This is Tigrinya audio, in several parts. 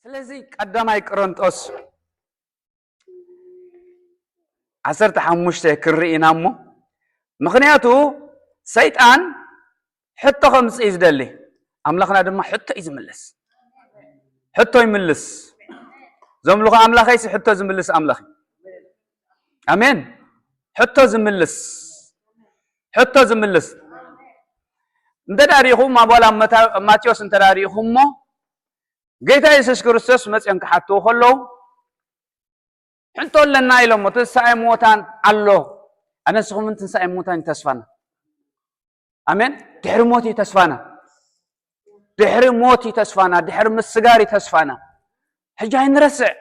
ስለዚ ቀዳማይ ቆሮንጦስ ዓሰርተ ሓሙሽተ ክንርኢ ኢና እሞ፣ ምኽንያቱ ሰይጣን ሕቶ ከምጽእ እዩ ዝደሊ፣ ኣምላኽና ድማ ሕቶ እዩ ዝምልስ። ሕቶ ይምልስ። ዘምልኾ ኣምላኸይሲ ሕቶ ዝምልስ ኣምላኽ እዩ። ኣሜን። ሕቶ ዝምልስ፣ ሕቶ ዝምልስ። እንተ ደኣ ርኢኹም ኣብ ዋላ ኣብ መታ-፣ ኣብ ማቴዎስ እንተ ደኣ ርኢኹሞ፣ ጌታ የሱስ ክርስቶስ መጺኦም ክሓትዎ ከለዉ፣ ሕቶ ኣለና ኢሎሞ፣ ትንሳኤ ሙታን ኣሎ። ኣነ ንስኹምን ትንሳኤ ሙታን እዩ ተስፋና። ኣሜን። ድሕሪ ሞት እዩ ተስፋና። ድሕሪ ሞት እዩ ተስፋና። ድሕሪ ምስጋር እዩ ተስፋና። ሕጂ ኣይንረስዕ።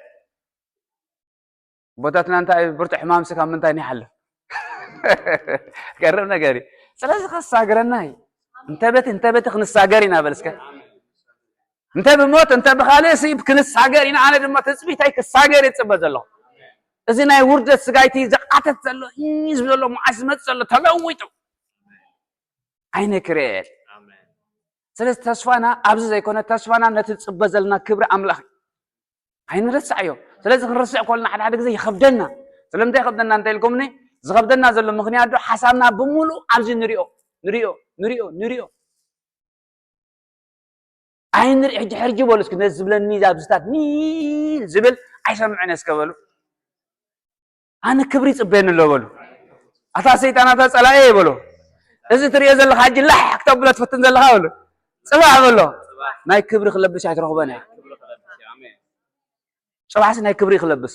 ኣቦታትና እንታይ ብርቱዕ ሕማም ሲ ካብ ምንታይ ንሓልፍ? ገርም ነገር እዩ። ስለዚ ከሳግረና እዩ። እንተ በቲ፣ እንተ በቲ ክንሳገር ኢና በል እስከ። እንተ ብሞት፣ እንተ ብኻልእ ሲ ክንሳገር ኢና። ኣነ ድማ ትጽቢታይ ክሳገር ይጽበ ዘለኹ። እዚ ናይ ውርደት ስጋይቲ ዝቃተት ዘሎ፣ እ፣ ዝብል ዘሎ፣ መዓስ ዝመጽእ ዘሎ ተለዊጡ። ዓይነ ክርኤል። ኣሜን። ስለዚ ተስፋና ኣብዚ ዘይኮነ፣ ተስፋና ነቲ ዝጽበ ዘለና ክብሪ ኣምላኽ እዩ። ኣይንረስዓዮ። ስለዚ ክንርስዕ ከለና ሓደ ሓደ ግዜ ይኸብደና። ስለምንታይ ይኸብደና እንተ ኢልኩምኒ፣ ዝኸብደና ዘሎ ምኽንያት ዶ ሓሳብና ብምሉእ ኣብዚ ንሪኦ፣ ንሪኦ፣ ንሪኦ፣ ንሪኦ። ኣይንርኢ ሕጂ ሕርጂ በሉ እስኪ፣ ነዚ ዝብለኒ ኣብዚታት ኒ ዝብል ኣይሰምዕን እስከ በሉ። ኣነ ክብሪ ይጽበየኒ ኣሎ በሉ። ኣታ ሰይጣን፣ ኣታ ጸላኤ በሎ። እዚ ትሪኦ ዘለኻ ሕጂ ላሕ ክተብሎ ትፍትን ዘለኻ በሉ። ጽባሕ በሎ። ናይ ክብሪ ክለብስ ኣይትረኽቦን እያ። ጽባሕሲ ናይ ክብሪ ክለብስ።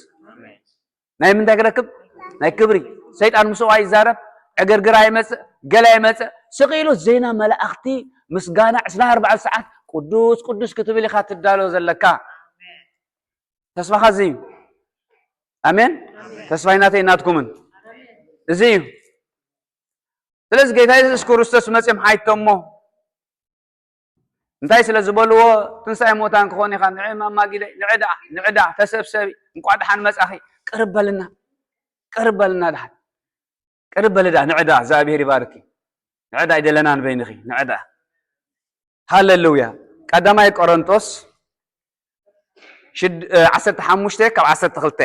ናይ ምንታይ ክረክብ? ናይ ክብሪ። ሰይጣን ምስኡ ኣይዛረብ፣ ዕግርግር ኣይመጽእ፣ ገለ ኣይመጽእ። ስቕ ኢሉ ዜና መላእኽቲ ምስጋና ዕስራን ኣርባዕተን ሰዓት ቅዱስ ቅዱስ ክትብል ኢኻ ትዳሎ ዘለካ። ተስፋኻ እዚ እዩ። ኣሜን። ተስፋይ ናተይ ናትኩምን እዚ እዩ። ስለዚ ጌታ የሱስ ክርስቶስ መጺኦም ሓይቶሞ እንታይ ስለ ዝበልዎ፣ ትንሳኤ ሙታን ክኾን ኢኻ፣ ንዕ ማማ ጊደይ፣ ንዕ ደኣ፣ ንዕ ደኣ፣ ተሰብሰቢ፣ እንቋዕ ደሓን መጻኺ፣ ቅርብ በልና፣ ቅርብ በልና ደሓን፣ ቅርብ በሊ ደኣ፣ ንዕ ደኣ፣ እግዚኣብሔር ይባርኪ፣ ንዕ ደኣ፣ ኣይደለናን በይንኺ፣ ንዕ ደኣ። ሃሌሉያ። ቀዳማይ ቆሮንቶስ ሽድ-፣ እ፣ ዓሰርተ ሓሙሽተ ካብ ዓሰርተ ክልተ።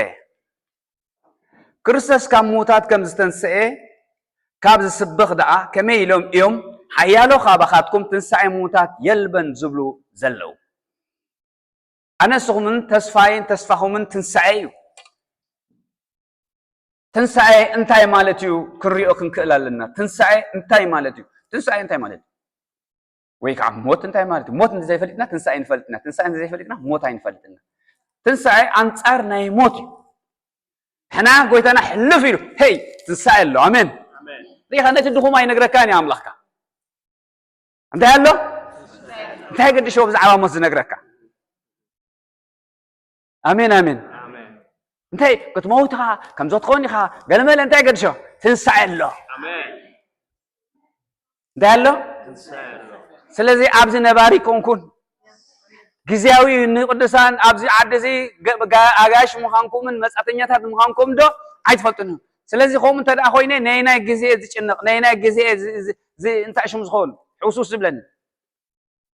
ክርስቶስ ካብ ምዉታት ከም ዝተንስኤ ካብ ዝስበኽ ደኣ ከመይ ኢሎም እዮም ሓያሎ ካባኻትኩም ትንሳኤ ምዉታት የልበን ዝብሉ ዘለዉ? ኣነ ንስኹምን ተስፋይን ተስፋኹምን ትንሳኤ እዩ። ትንሳኤ እንታይ ማለት እዩ ክንሪኦ ክንክእል ኣለና። ትንሳኤ እንታይ ማለት እዩ? ትንሳኤ እንታይ ማለት እዩ? ወይ ከዓ ሞት እንታይ ማለት እዩ? ሞት እንተዘይፈሊጥና ትንሳኤ ንፈልጥና፣ ትንሳኤ እንተዘይፈሊጥና ሞት ኣይንፈልጥና። ትንሳኤ ኣንጻር ናይ ሞት እዩ። ሕና ጎይታና ሕልፍ ኢሉ፣ ሄይ፣ ትንሳኤ ኣሎ። ኣሜን። ኣሜን። ሪኢኻ ነቲ ድኹም ኣይነግረካን እዩ ኣምላኽካ። እንታይ ኣሎ? እንታይ ገድሾ ብዛዕባ ሞት ዝነግረካ? ኣሜን፣ ኣሜን። ኣሜን። እንታይ ክትመውት ኢኻ፣ ከምዚ ትኸውን ኢኻ፣ ገለመለ እንታይ ገድሾ? ትንሳኤ ኣሎ። ኣሜን። እንታይ ኣሎ? ትንሳኤ ኣሎ። ስለዚ ኣብዚ ነባሪ ኮንኩን ግዜያዊ ንቅዱሳን ኣብዚ ዓዲ እዚ ገ-፣ ጋ-፣ ኣጋይሽ ምዃንኩምን መጻተኛታት ምዃንኩም ዶ ኣይትፈልጡን? ስለዚ ከምኡ እንተ ደኣ ኮይነ ናይ ናይ ግዜ ዝጭነቕ፣ ናይ ናይ ግዜ ዝ-፣ ዝ-፣ ዝ-፣ እንታይ ሽም ዝኸውን ሕውስውስ ዝብለኒ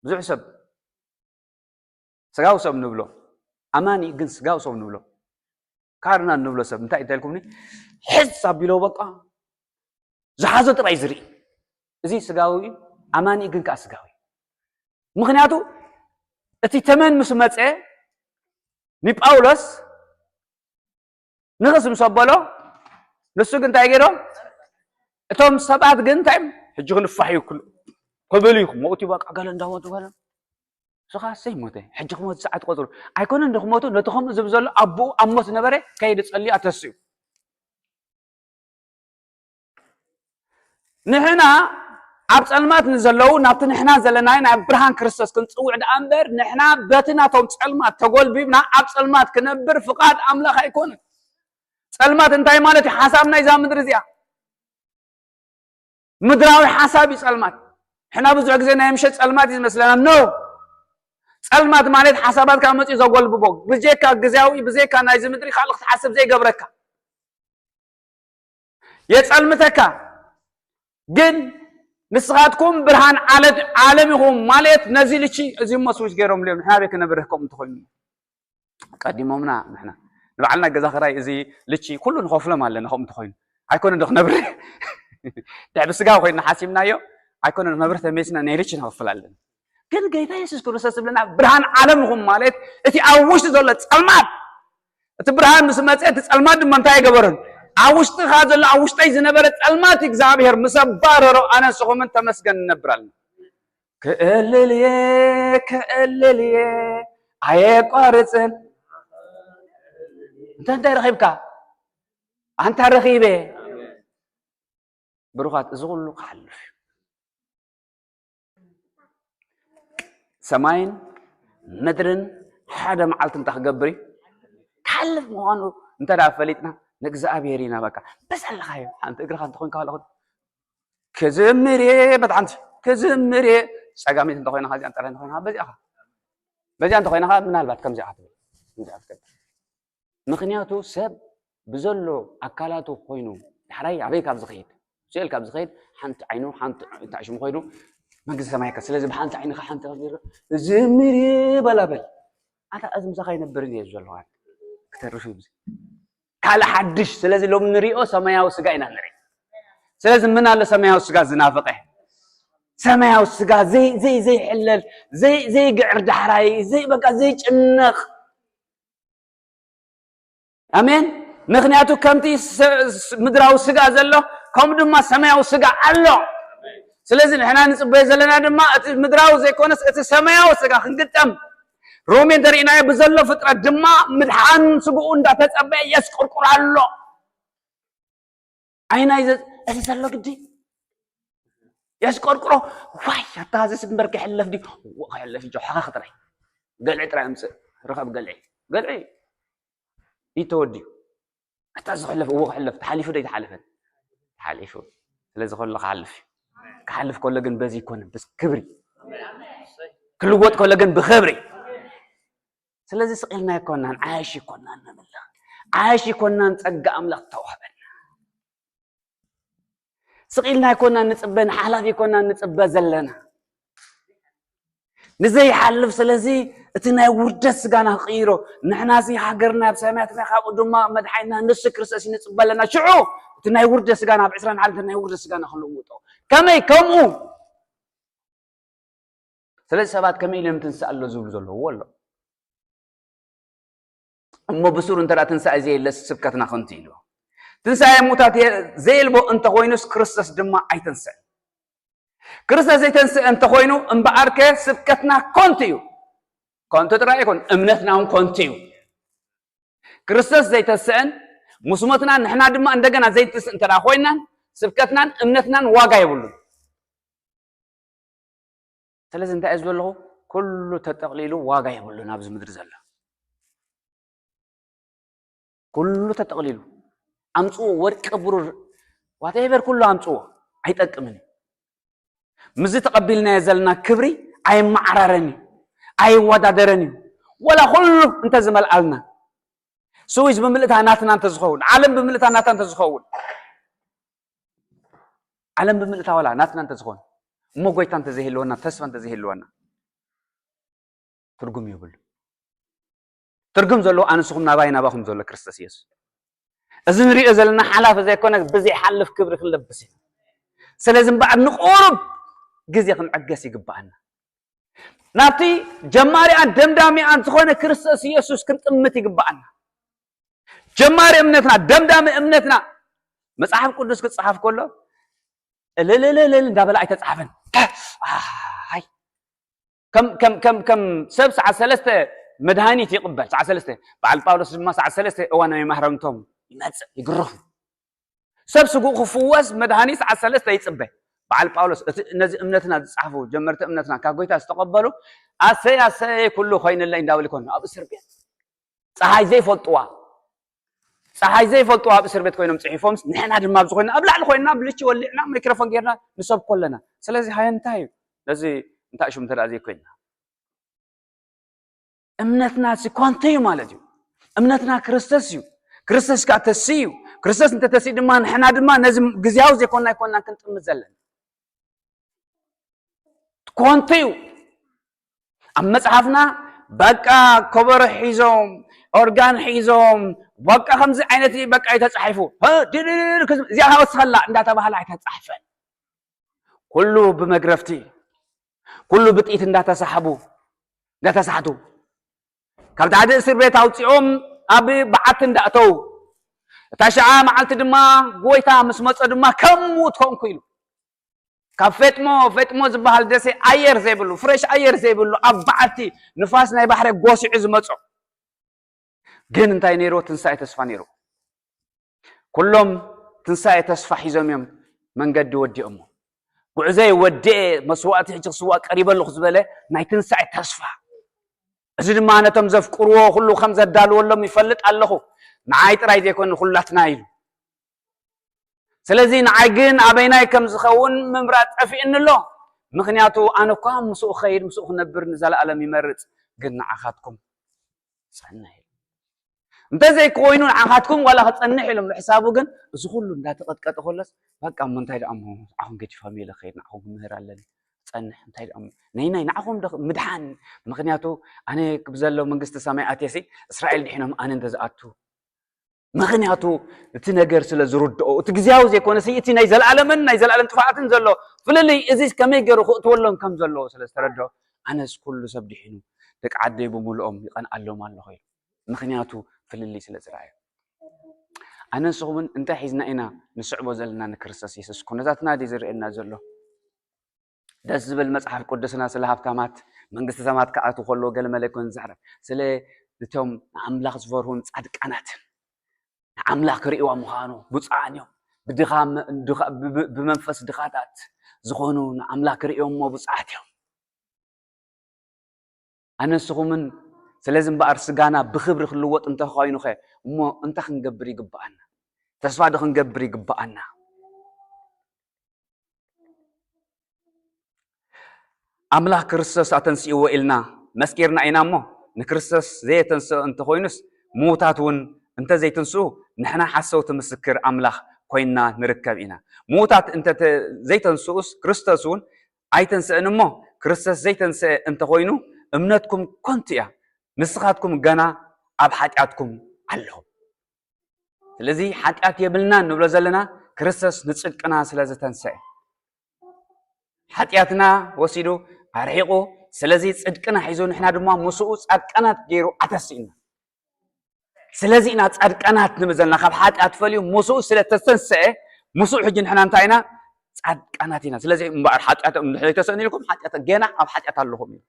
ብዙሕ ሰብ ስጋዊ ሰብ ንብሎ፣ ኣማኒ ግን ስጋዊ ሰብ ንብሎ፣ ካርና ንብሎ ሰብ እንታይ እንታይ ኢልኩምኒ? ሕዝ ኣቢሎ በቃ ዝሓዞ ጥራይ ዝርኢ። እዚ ስጋዊ እዩ፣ ኣማኒ ግን ከኣ ስጋዊ እዩ። ምኽንያቱ እቲ ተመን ምስ መጸ ንጳውሎስ ንኽስ ምስ ኣበሎ፣ ንሱ ግን እንታይ ገይሮም? እቶም ሰባት ግን እንታይ እዮም? ሕጂ ክንፋሕ እዩ ክሉ-፣ ክብል እዩ፣ ክመውት እዩ፣ በቃ ገለ እንዳመቱ ገለ። ንሱ ኸዓ እሰይ ሞተ፣ ሕጂ ክመውት ሰዓት ቆጽሩ። ኣይኮነን እንዲ ክመውቱ፣ ነቲ ከምኡ ዝብል ዘሎ ኣቦኡ ኣብ ሞት ነበረ፣ ከይዱ ጸልዩ ኣተስኡ። ንሕና ኣብ ጸልማት ንዘለዉ ናብቲ ንሕና ዘለናዮ ናብ ብርሃን ክርስቶስ ክንጽውዕ ደኣ እምበር፣ ንሕና በቲ ናቶም ጸልማት ተጎልቢብና ኣብ ጸልማት ክነብር ፍቓድ ኣምላኽ ኣይኮነን። ጸልማት እንታይ ማለት እዩ? ሓሳብ ናይዛ ምድሪ እዚኣ። ምድራዊ ሓሳብ እዩ ጸልማት። ንሕና ብዙሕ ግዜ ናይ ምሸት ጸልማት እዩ ዝመስለና። ኖ። ጸልማት ማለት ሓሳባትካ መጺኡ ዘጎልብቦ፣ ብጀካ ግዜያዊ፣ ብዘይካ ናይዚ ምድሪ ካልእ ክትሓስብ ዘይገብረካ። የጸልምተካ። ግን ንስኻትኩም ብርሃን ዓለ-፣ ዓለም ኢኹም ማለት ነዚ ልቺ እዚ እሞ ስዊች ገይሮም ልዮም፣ ንሕና ቤት ክነብርህ ከምኡ እንተኾይኑ። ቀዲሞምና ንሕና ንባዕልና ገዛ ክራይ እዚ ልቺ ኩሉ ንኸፍሎም ኣለና። ከምኡ እንተኾይኑ ኣይኮነ ዶ ክነብር ድሕሪ ስጋ ኮይና ሓሲብናዮ ኣይኮነ ዶ ክነብር ተመይስና ናይ ልቺ ንኸፍል ኣለና። ግን ጌታ የሱስ ክርስቶስ ዝብለና ብርሃን ዓለም ንኹም ማለት እቲ ኣብ ውሽጢ ዘሎ ጸልማት እቲ ብርሃን ምስ መጸ እቲ ጸልማት ድማ እንታይ ኣይገበሮን። ኣብ ውሽጥኻ ዘሎ ኣብ ውሽጠይ ዝነበረ ጸልማት እግዚኣብሔር ምስ ኣባረሮ ኣነ ንስኹምን ተመስገን ንነብር ኣለና። ክእልል እየ ክእልል እየ ኣየቋርጽን። እንተ እንታይ ረኺብካ ኣንታ ረኺበ ብሩኻት እዚ ኩሉ ክሓልፍ እዩ። ሰማይን ምድርን ሓደ መዓልቲ እንታይ ክገብር እዩ ክሓልፍ ምዃኑ እንተ ደኣ ፈሊጥና ንእግዚኣብሔር ኢና በቃ በሰለኻዮ ሓንቲ እግርኻ እንተኾይንካ ኣለኹ ክዝምር እየ በታ ሓንቲ ክዝምር እየ ጸጋሚት እንተኾይንኻ እዚኣ ጥራይ እንተኾይንኻ በዚኣኻ በዚኣ እንተኾይንኻ ምናልባት ከምዚኣ ክትብል ከምዚኣ ክትብል ምኽንያቱ ሰብ ብዘሎ ኣካላቱ ኮይኑ ዳሕራይ ኣበይ ካብ ዝኸይድ ስእል ካብ ዝኸይድ ሓንቲ ዓይኑ ሓንቲ ታሽሙ ኮይኑ መንግስቲ ሰማይ ከ ስለዚ ብሓንቲ ዓይንኻ ሓንቲ ዝምር በላበል ኣታ እዚ ምሳኻ ይነብር እየ ዘለዋ ክተርፍ እዩ ካልእ ሓድሽ ስለዚ ሎም ንሪኦ ሰማያዊ ስጋ ኢና ንርኢ ስለዚ ምን ኣሎ ሰማያዊ ስጋ ዝናፍቀ ሰማያዊ ስጋ ዘይሕለል ዘይግዕር ዳሕራይ በቃ ዘይጭነቕ ኣሜን ምክንያቱ ከምቲ ምድራዊ ስጋ ዘሎ ከምኡ ድማ ሰማያዊ ስጋ ኣሎ ስለዚ ንሕና ንፅበዮ ዘለና ድማ እቲ ምድራዊ ዘይኮነስ እቲ ሰማያዊ ስጋ ክንግጠም ሮሜ እንተሪእናዮ ብዘሎ ፍጥረት ድማ ምድሓን ስግኡ እንዳተፀበየ የስቆርቁር ኣሎ ኣይናይ እዚ ዘሎ ግዲ የስቆርቁሮ ዋይ ኣታ እዚ ስምበር ክሕለፍ ድዩ ክሕለፍ ጆ ሓኻ ጥራይ ገልዒ ጥራይ ኣምፅእ ርኸብ ገልዒ ገልዒ ይተወድዩ ኣታ ዝሕለፍ እዎ ክሕለፍ ተሓሊፉ ዶ ይተሓለፈን ተሓሊፉ ስለዚ ከሎ ክሓልፍ እዩ ክሓልፍ ከሎ ግን በዚ ይኮነ በዚ ክብሪ ክልወጥ ከሎ ግን ብክብሪ ስለዚ ስቕ ኢልና ኣይኮናን ዓያሽ ይኮናን ነምልኽ ዓያሽ ይኮናን ጸጋ ኣምላኽ ተዋህበና ስቕ ኢልና ኣይኮናን ንጽበ ንሓላፍ ይኮናን ንጽበ ዘለና ንዘይሓልፍ ስለዚ እቲ ናይ ውርደት ስጋና ክቕይሮ ንሕና ሲ ሃገርና ኣብ ሰማያት ናይ ካብኡ ድማ መድሓይና ንሱ ክርስቶስ ንጽበ ኣለና ሽዑ እቲ ናይ ውርደት ስጋና ኣብ ዕስራን ሓደን ናይ ውርደት ስጋና ክልውጦ ከመይ ከምኡ ስለዚ ሰባት ከመይ ኢሎም ትንሳእ ኣሎ ዝብሉ ዘለውዎ ኣሎ እሞ ብሱሩ እንተ ትንሳኤ ዘየለስ ስብከትና ከንቱ ኢሉ ትንሳኤ ሙታት ዘየልቦ እንተኮይኑስ ክርስቶስ ድማ ኣይተንስእን ክርስቶስ ዘይተንስእ እንተኮይኑ እምበኣርከ ስብከትና ከንቱ እዩ ከንቱ ጥራይ ኣይኮን እምነትና እውን ከንቱ እዩ ክርስቶስ ዘይተንስእን ምስ ሞትና ንሕና ድማ እንደገና ዘይትንስእ እንተ ኮይናን ስብከትናን እምነትናን ዋጋ የብሉን ስለዚ እንታይ እየ ዝበለኹ ኩሉ ተጠቕሊሉ ዋጋ የብሉን ኣብዚ ምድሪ ዘሎ ኩሉ ተጠቕሊሉ ኣምፅዎ ወርቂ ብሩር ዋተሄበር ኩሉ ኣምፅዎ ኣይጠቅምን እዩ ምዚ ተቐቢልናዮ ዘለና ክብሪ ኣይመዓራረን እዩ ኣይወዳደረን እዩ ወላ ኩሉ እንተዝመልኣልና ስዊዝ ብምልእታ ናትና እንተዝኸውን ዓለም ብምልእታ ናታ እንተዝኸውን ዓለም ብምልእታ ዋላ ናትና እንተዝኾን እሞ ጎይታ እንተዘይህልወና ተስፋ እንተዘይህልወና ትርጉም የብሉ ትርጉም ዘለዎ ኣንስኹም ናባይ ናባኹም ዘሎ ክርስቶስ የሱስ እዚ ንሪኦ ዘለና ሓላፊ ዘይኮነ ብዘይሓልፍ ክብሪ ክንለብስ ኢና ስለዚ እምበኣር ንቁሩብ ግዜ ክንዕገስ ይግበኣና ናብቲ ጀማሪኣን ደምዳሚኣን ዝኾነ ክርስቶስ የሱስ ክንጥምት ይግበኣና ጀማሪ እምነትና ደምዳሚ እምነትና መፅሓፍ ቅዱስ ክፀሓፍ ከሎ እልልልልል እንዳበለ ኣይተፃሓፈን ኣይ ከም ከም ከም ከም ሰብ ሰዓት ሰለስተ መድሃኒት ይቕበል ሰዓት ሰለስተ በዓል ጳውሎስ ድማ ሰዓት ሰለስተ እዋናዊ ማህረምቶም ይመፅእ ይግረፉ ሰብ ስጉእ ክፍወስ መድሃኒት ሰዓት ሰለስተ ይፅበ በዓል ጳውሎስ እቲ ነዚ እምነትና ዝፀሓፉ ጀመርቲ እምነትና ካብ ጎይታ ዝተቐበሉ ኣሰይ ኣሰይ ኩሉ ኮይንለይ እንዳበሉ ይኮኑ ኣብ እስር ቤት ፀሓይ ዘይፈልጥዋ ፀሓይ ዘይፈልጥዋ ኣብ እስር ቤት ኮይኖም ፅሒፎምስ ንሕና ድማ ኣብዚ ኮይና ኣብ ላዕሊ ኮይና ብልቺ ወሊዕና ማይክሮፎን ጌርና ንሰብኮ ኣለና ስለዚ ሃየ እንታይ እዩ ነዚ እንታይ ሽም እንተ ዘይኮይንና እምነትና ሲ ኳንተ እዩ ማለት እዩ እምነትና ክርስቶስ እዩ ክርስቶስ ከዓ ተሲ እዩ ክርስቶስ እንተተሲ ድማ ንሕና ድማ ነዚ ግዜያዊ ዘይኮንና ኣይኮንና ክንጥምት ዘለና ኮንቱ እዩ ኣብ መፅሓፍና በቃ ከበሮ ሒዞም ኦርጋን ሒዞም፣ በቃ ከምዚ ዓይነት እዩ፣ በቃ እዩ ተጻሒፉ፣ ህ፣ ድድድድ ክዝ-፣ እዚኣ ወስኸላ እንዳተባህለ ኣይተጻሕፈን። ኩሉ ብመግረፍቲ፣ ኩሉ ብጥይት እንዳተሳሕቡ፣ እንዳተሳሕቱ፣ ካብቲ ሓደ እስር ቤት ኣውጺኦም ኣብ በዓቲ እንዳእተው፣ እታ ሸዓ መዓልቲ ድማ ጎይታ ምስ መጾ ድማ ከም ምዉት ኮንኩ ኢሉ። ካብ ፌጥሞ፣ ፌጥሞ ዝበሃል ደሴ ኣየር ዘይብሉ፣ ፍሬሽ ኣየር ዘይብሉ፣ ኣብ በዓቲ ንፋስ ናይ ባሕሪ ጎሲዑ ዝመጾ። ግን እንታይ ነይርዎ? ትንሳኤ ተስፋ ነይርዎ። ኩሎም ትንሳኤ ተስፋ ሒዞም እዮም መንገዲ ወዲኦሞ። ጉዕዞይ ወዲኤ፣ መስዋእቲ ሕጂ ክስዋእ ቀሪበ ኣለኹ ዝበለ ናይ ትንሳኤ ተስፋ። እዚ ድማ ነቶም ዘፍቅርዎ ኩሉ ከም ዘዳልወሎም ይፈልጥ ኣለኹ። ንዓይ ጥራይ ዘይኮነ ንኹላትና ኢሉ። ስለዚ ንዓይ ግን ኣበይናይ ከም ዝኸውን ምምራጽ ጠፊእኒ ኣሎ። ምኽንያቱ ኣነ እኳ ምስኡ ክኸይድ፣ ምስኡ ክነብር ንዘለኣለም ይመርጽ። ግን ንዓኻትኩም ጸንሕ ኢሉ። እንተዘይኮይኑ ንዓኻትኩም ዋላ ክጸንሕ ኢሎም ዝሕሳቡ፣ ግን እዚ ኩሉ እንዳተቐጥቀጠ ከሎስ፣ በቃ እሞ እንታይ ደኣ እሞ ንዓኹም ገዲፎም ኢለ ክኸይድ፣ ንዓኹም ክምህር ኣለኒ። ጸንሕ፣ እንታይ ደኣ እሞ፣ ነይ፣ ነይ፣ ንዓኹም ዶ ምድሓን? ምኽንያቱ ኣነ ብዘሎ መንግስቲ ሰማይ ኣትየሲ እስራኤል ድሒኖም ኣነ እንተዝኣቱ። ምኽንያቱ እቲ ነገር ስለ ዝርድኦ፣ እቲ ግዝያዊ ዘይኮነሲ እቲ ናይ ዘለኣለምን ናይ ዘለኣለም ጥፍኣትን ዘሎ ፍልልይ፣ እዚ ከመይ ገይሩ ክእትወሎም ከም ዘለዎ ስለ ዝተረድኦ፣ ኣነስ ኩሉ ሰብ ድሒኑ፣ ደቂ ዓደይ ብምልኦም ይቐንኣሎም ኣለኹ ኢሉ። ምኽንያቱ ፍልልይ ስለ ዝረኣዮ። ኣነ ንስኹምን እንታይ ሒዝና ኢና ንስዕቦ ዘለና ንክርስቶስ የሱስ? ኩነታትና ድዩ ዝርእየና ዘሎ? ደስ ዝብል መጽሓፍ ቅዱስና ስለ ሃብታማት መንግስቲ ሰማያት ክኣትዉ ከለዉ ገለ መለ ይኮን ዝዛረብ። ስለ እቶም ንኣምላኽ ዝፈርሁን ጻድቃናትን ንኣምላኽ ክርእይዋ ምዃኑ ብፁዓን እዮም። ብድኻ-፣ ድኻ-፣ ብ-፣ ብ-፣ ብመንፈስ ድኻታት ዝኾኑ ንኣምላኽ ክርእዮም እሞ ብፁዓት እዮም። ኣነ ንስኹምን ስለዚ እምበኣር ስጋና ብኽብሪ ክልወጥ እንተኾይኑኸ እሞ እንታይ ክንገብር ይግብኣና? ተስፋ ዶ ክንገብር ይግብኣና? ኣምላኽ ክርስቶስ ኣተንሲእዎ ኢልና መስኪርና ኢና እሞ፣ ንክርስቶስ ዘየተንስኦ እንተኾይኑስ፣ ምዉታት እውን እንተዘይትንስኡ፣ ንሕና ሓሰውቲ ምስክር ኣምላኽ ኮይንና ንርከብ ኢና። ምዉታት እንተ ዘይተንስኡስ፣ ክርስቶስ እውን ኣይተንስእን እሞ፣ ክርስቶስ ዘይተንስአ እንተኾይኑ፣ እምነትኩም ኮንቱ እያ፣ ንስኻትኩም ገና ኣብ ሓጢኣትኩም ኣለኹም። ስለዚ ሓጢኣት የብልናን ንብሎ ዘለና ክርስቶስ ንጽድቅና ስለ ዝተንስአ። ሓጢኣትና ወሲዱ ኣርሒቑ፣ ስለዚ ጽድቅና ሒዙ ንሕና ድማ ምስኡ ጻድቃናት ገይሩ ኣተሲእና። ስለዚ ኢና ጻድቃናት ንብል ዘለና፣ ካብ ሓጢኣት ፈልዩ ምስኡ ስለ ተተንስአ ምስኡ ሕጂ ንሕና እንታይ ኢና? ጻድቃናት ኢና። ስለዚ እምበኣር ሓጢኣት እንድሕር ተሰእኑ ኢልኩም ሓጢኣት ገና ኣብ ሓጢኣት ኣለኹም እዩ።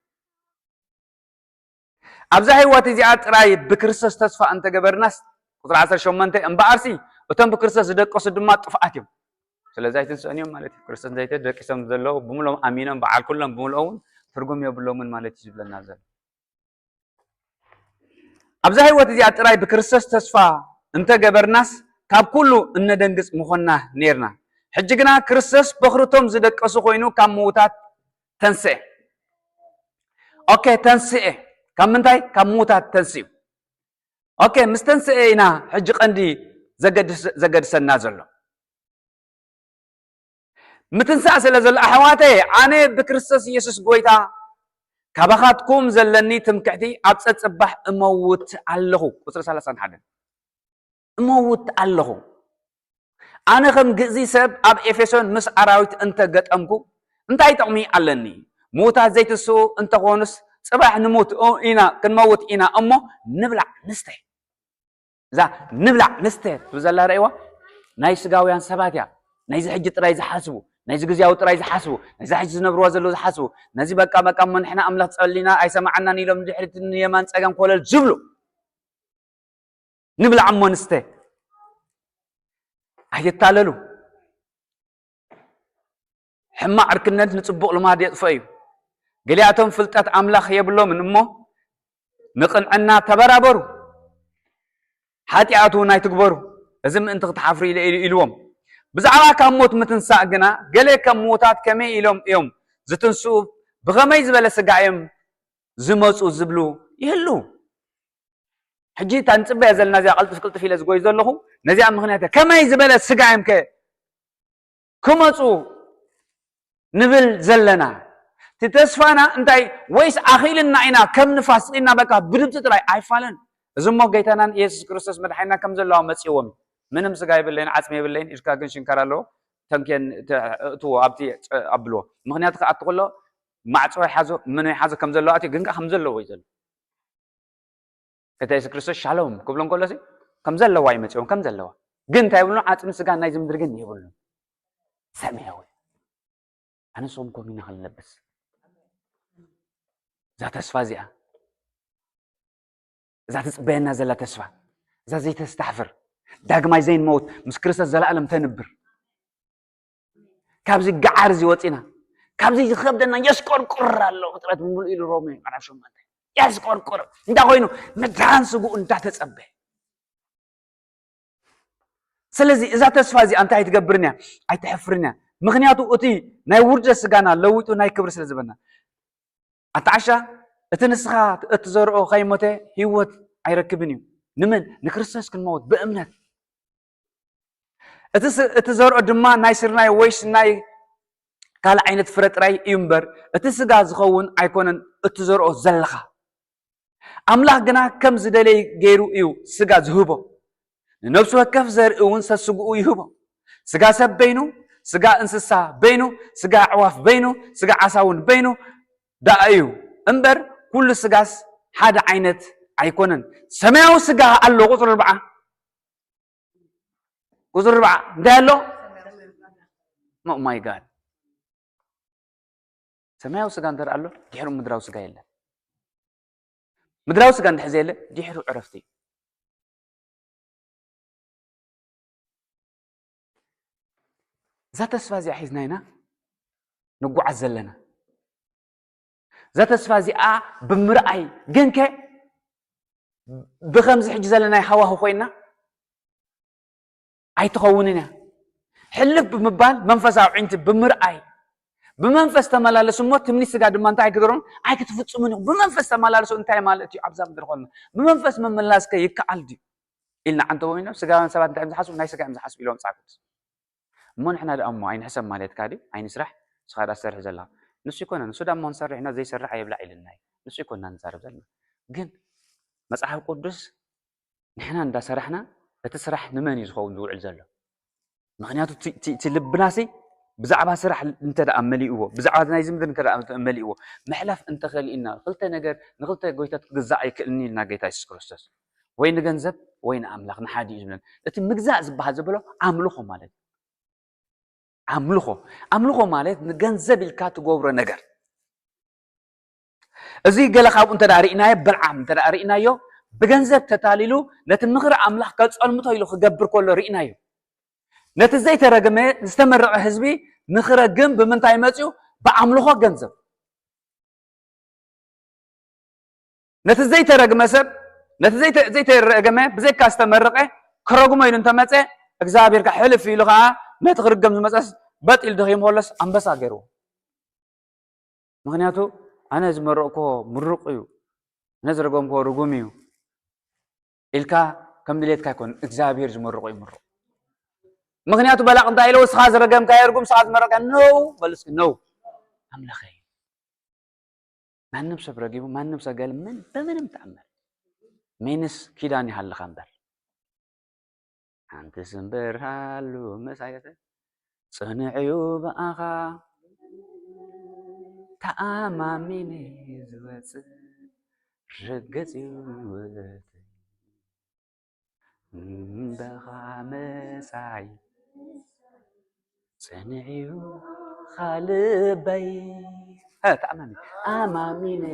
ኣብዛ ህይወት እዚኣ ጥራይ ብክርስቶስ ተስፋ እንተገበርናስ፣ ቁጽሪ ዓሰርተ ሸሞንተ፣ እምበኣርሲ እቶም ብክርስቶስ ዝደቀሱ ድማ ጥፍኣት እዮም። ስለዚ ኣይትንስኦን እዮም ማለት እዩ። ክርስቶስ እንተይተ ደቂሶም ዘለዉ ብምሎም ኣሚኖም በዓል ኩሎም ብምልኦም እውን ትርጉም የብሎምን ማለት እዩ ዝብለና ዘሎ። ኣብዛ ህይወት እዚኣ ጥራይ ብክርስቶስ ተስፋ እንተገበርናስ ካብ ኩሉ እነደንግጽ ምኾንና ነይርና። ሕጂ ግና ክርስቶስ በኽርቶም ዝደቀሱ ኮይኑ ካብ ምዉታት ተንስኤ። ኦኬ፣ ተንስኤ። ካብ ምንታይ? ካብ ምዉታት ተንስኡ። ኦኬ፣ ምስ ተንስኤ ኢና ሕጂ ቀንዲ ዘገድስ-፣ ዘገድሰና ዘሎ። ምትንሳእ ስለ ዘሎ ኣሕዋተይ፣ ኣነ ብክርስቶስ ኢየሱስ ጎይታ ካባኻትኩም ዘለኒ ትምክሕቲ ኣብ ጸጽባሕ እመውት ኣለኹ። ቁጽሪ ሰላሳን ሓደን። እመውት ኣለኹ። ኣነ ከም ግእዚ ሰብ ኣብ ኤፌሶን ምስ ኣራዊት እንተ ገጠምኩ እንታይ ጥቕሚ ኣለኒ? ምዉታት ዘይትስኡ እንተኾኑስ ጽባሕ ንሙት እ-፣ ኢና፣ ክንመውት ኢና እሞ ንብላዕ ንስተ። እዛ ንብላዕ ንስተ ትብል ዘላ ረእይዋ ናይ ስጋውያን ሰባት እያ። ናይዚ ሕጂ ጥራይ ዝሓስቡ፣ ናይዚ ግዜያዊ ጥራይ ዝሓስቡ፣ ናይዚ ሕጂ ዝነብርዋ ዘለዉ ዝሓስቡ፣ ነዚ በቃ በቃ እሞ ንሕና ኣምላኽ ጸሊና ኣይሰማዓናን ኢሎም ንድሕሪት ንየማን ጸጋም ኮለል ዝብሉ። ንብላዕ እሞ ንስተ። ኣይትታለሉ። ሕማቕ ዕርክነት ንጽቡቕ ልማድ የጥፍኦ እዩ። ገሊኣቶም ፍልጠት ኣምላኽ የብሎምን እሞ ንቕንዕና ተበራበሩ። ሓጢኣት እውን ኣይትግበሩ። እዚ ምእንቲ ክትሓፍሩ ኢለ ኢሉ ኢልዎም። ብዛዕባ ካብ ሞት ምትንሳእ ግና ገለ ከም ምዉታት ከመይ ኢሎም እዮም ዝትንስኡ? ብኸመይ ዝበለ ስጋ እዮም ዝመጹ ዝብሉ ይህልዉ። ሕጂ እታ ንጽበያ ዘለና እዚኣ ቅልጥፍ ቅልጥፍ ኢለ ዝጎይ ዘለኹ ነዚኣ ምኽንያት እያ። ከመይ ዝበለ ስጋ እዮም ከ ክመጹ ንብል ዘለና? እቲ ተስፋና እንታይ? ወይስ ኣኺልና ኢና ከም ንፋስ ስኢና በቃ ብድምፂ ጥራይ ኣይፋለን? እዚ እሞ ጎይታናን ኢየሱስ ክርስቶስ መድሓኒና ከም ዘለዋ መጺዎም። ምንም ስጋ የብለይን፣ ዓጽሚ የብለይን፣ ኢድካ ግን ሽንካር ኣለዎ፣ ተንኬን ተ-፣ እእትዎ፣ ኣብቲ ጸ-፣ ኣብልዎ። ምኽንያቱ ክኣቱ ከሎ ማዕጾ ይሓዞ፣ ምኑ ይሓዞ ከም ዘለዋ ኣትዩ፣ ግን ከኣ ከም ዘለዎ እዩ ዘሎ። ጌታ የሱስ ክርስቶስ ሻሎም ክብሎ እንከሎ ሲ ከም ዘለዋ እዩ መጺኦም፣ ከም ዘለዋ። ግን እንታይ ይብሉ? ዓጽሚ ስጋ ናይዚ ምድሪ ግን የብሉን። ሰማያዊ። ኣነ ንስኹም ከምኡ ኢና ክንለብስ። እዛ ተስፋ እዚኣ፣ እዛ ትጽበየና ዘላ ተስፋ፣ እዛ ዘይተስታሕፍር፣ ዳግማይ ዘይንመውት፣ ምስ ክርስቶስ ዘለኣለም ተንብር። ካብዚ ገዓር እዚ ወጺና፣ ካብዚ ዝኸብደና የስቆርቁር ኣሎ። ፍጥረት ብምሉእ ኢሉ ሮሜ ምዕራፍ ሸሞንተ። የስቆርቁር። እንታይ ኮይኑ? መድሓን ስግኡ እንዳተጸበየ። ስለዚ እዛ ተስፋ እዚኣ እንታይ ትገብርን እያ? ኣይተሕፍርን እያ። ምኽንያቱ እቲ ናይ ውርደት ስጋና ለዊጡ ናይ ክብሪ ስለ ዝበና። ኣታ ዓሻ፣ እቲ ንስኻ እትዘርኦ ከይሞተ ህይወት ኣይረክብን እዩ። ንመን? ንክርስቶስ ክንመውት ብእምነት። እቲ ስ-፣ እትዘርኦ ድማ ናይ ስርናይ ወይስ ናይ ካልእ ዓይነት ፍረ ጥራይ እዩ እምበር፣ እቲ ስጋ ዝኸውን ኣይኮነን እትዘርኦ ዘለኻ። ኣምላኽ ግና ከም ዝደለየ ገይሩ እዩ ስጋ ዝህቦ። ንነፍሲ ወከፍ ዘርኢ እውን ሰስግኡ ይህቦ። ስጋ ሰብ በይኑ፣ ስጋ እንስሳ በይኑ፣ ስጋ ኣዕዋፍ በይኑ፣ ስጋ ዓሳ እውን በይኑ ደኣ እዩ እምበር፣ ኩሉ ስጋስ ሓደ ዓይነት ኣይኮነን። ሰማያዊ ስጋ ኣሎ፣ ቁጽሪ ኣርብዓ። ቁጽሪ ኣርብዓ እንታይ ኣሎ? Oh my God። ሰማያዊ ስጋ እንተ ኣሎ፣ ድሕሩ ምድራዊ ስጋ የለን። ምድራዊ ስጋ እንድሕር ዘየለ፣ ድሕሩ ዕረፍቲ እዩ። እዛ ተስፋ እዚኣ ሒዝና ኢና ንጓዓዝ ዘለና። እዛ ተስፋ እዚኣ ብምርኣይ፣ ግንከ ብኸምዚ ሕጂ ዘለናይ ሃዋሁ ኮይና ኣይትኸውንን እያ። ሕልፍ ብምባል፣ መንፈሳዊ ኣዒንቲ ብምርኣይ፣ ብመንፈስ ተመላለሱ እሞ ትምኒት ስጋ ድማ እንታይ ኣይግደሮን? ኣይክትፍጽሙን ኢኹም። ብመንፈስ ተመላለሱ እንታይ ማለት እዩ? ኣብዛ ምድሪ ኮንና ብመንፈስ ምምላስከ ይከኣል ድዩ? ኢልና ዓንተቦም ኢሎም ስጋውያን ሰባት እንታይ እዮም ዝሓስቡ? ናይ ስጋ እዮም ዝሓስቡ ኢሎም መጽሓፍ ቅዱስ። እሞ ንሕና ደኣ እሞ ኣይንሕሰብ ማለትካ ድዩ? ኣይንስራሕ፣ ንስኻ ደኣ ትሰርሕ ዘለኻ። ንሱ ይኮነ፣ ንሱ ደኣ እሞ ንሰርሕ ኢና፣ ዘይሰርሕ ኣይብላዕ ኢልና እዩ። ንሱ ይኮንና ንዛረብ ዘለና። ግን መጽሓፍ ቅዱስ ንሕና እንዳሰራሕና እቲ ስራሕ ንመን እዩ ዝኸውን ዝውዕል ዘሎ? ምኽንያቱ እቲ፣ እቲ፣ እቲ ልብናሲ ብዛዕባ ስራሕ እንተ ደኣ መሊእዎ፣ ብዛዕባ ናይዚ ምድሪ እንተ ደኣ መሊእዎ፣ ምሕላፍ እንተኸሊእና፣ ክልተ ነገር ንክልተ ጎይታት ክግዛእ ኣይክእልን ኢልና ጌታ የሱስ ክርስቶስ። ወይ ንገንዘብ ወይ ንኣምላኽ ንሓደ እዩ ዝብለን። እቲ ምግዛእ ዝበሃል ዘበሎ ኣምልኾ ማለት እዩ። ኣምልኾ፣ ኣምልኾ ማለት ንገንዘብ ኢልካ ትገብሮ ነገር። እዚ ገለ ካብኡ እንተ ደኣ ርኢናዮ፣ በልዓም እንተ ደኣ ርኢናዮ፣ ብገንዘብ ተታሊሉ ነቲ ምኽሪ ኣምላኽ ከጸልምቶ ኢሉ ክገብር ከሎ ርኢናዮ። ነቲ ዘይተረገመ ዝተመረቐ ህዝቢ ንኽረግም ብምንታይ መጺኡ? ብኣምልኾ ገንዘብ። ነቲ ዘይተረግመ ሰብ፣ ነቲ ዘይተ-፣ ዘይተረገመ ብዘይካ ዝተመረቐ ክረግሞ ኢሉ እንተመጸ፣ እግዚኣብሔር ከኣ ሕልፍ ኢሉ ከኣ ነቲ ክርገም ዝመጸስ በጥ ኢሉ ደኺሙ ከሎስ ኣንበሳ ገይርዎ። ምኽንያቱ ኣነ ዝመረቕኮ ምሩቕ እዩ፣ ኣነ ዝረገምኮ ርጉም እዩ ኢልካ ከም ድሌትካ ኣይኮን፣ እግዚኣብሔር ዝመርቖ ይምርቕ። ምኽንያቱ በላቕ እንታይ ኢለዎ? ንስኻ ዝረገምካዮ ርጉም፣ ንስኻ ዝመረቕካዮ ነው በሉ እስኪ፣ ነው ኣምላኸይ። ማንም ሰብ ረጊሙ፣ ማንም ሰብ ገለ ምን በምንም ተኣምር ሜንስ ኪዳን ይሃልኻ እምበር። ሓንቲ ስምብር ሃሉ መሳየተ ጽኑዕ እዩ ብኣኻ ተኣማሚነ ዝወጽእ ርግጽ እዩ ህይወተይ። እምበኻ መሳይ ጽንዕ እዩ ኻልበይ። ሀ፣ ተኣማሚ-፣ ኣማሚነ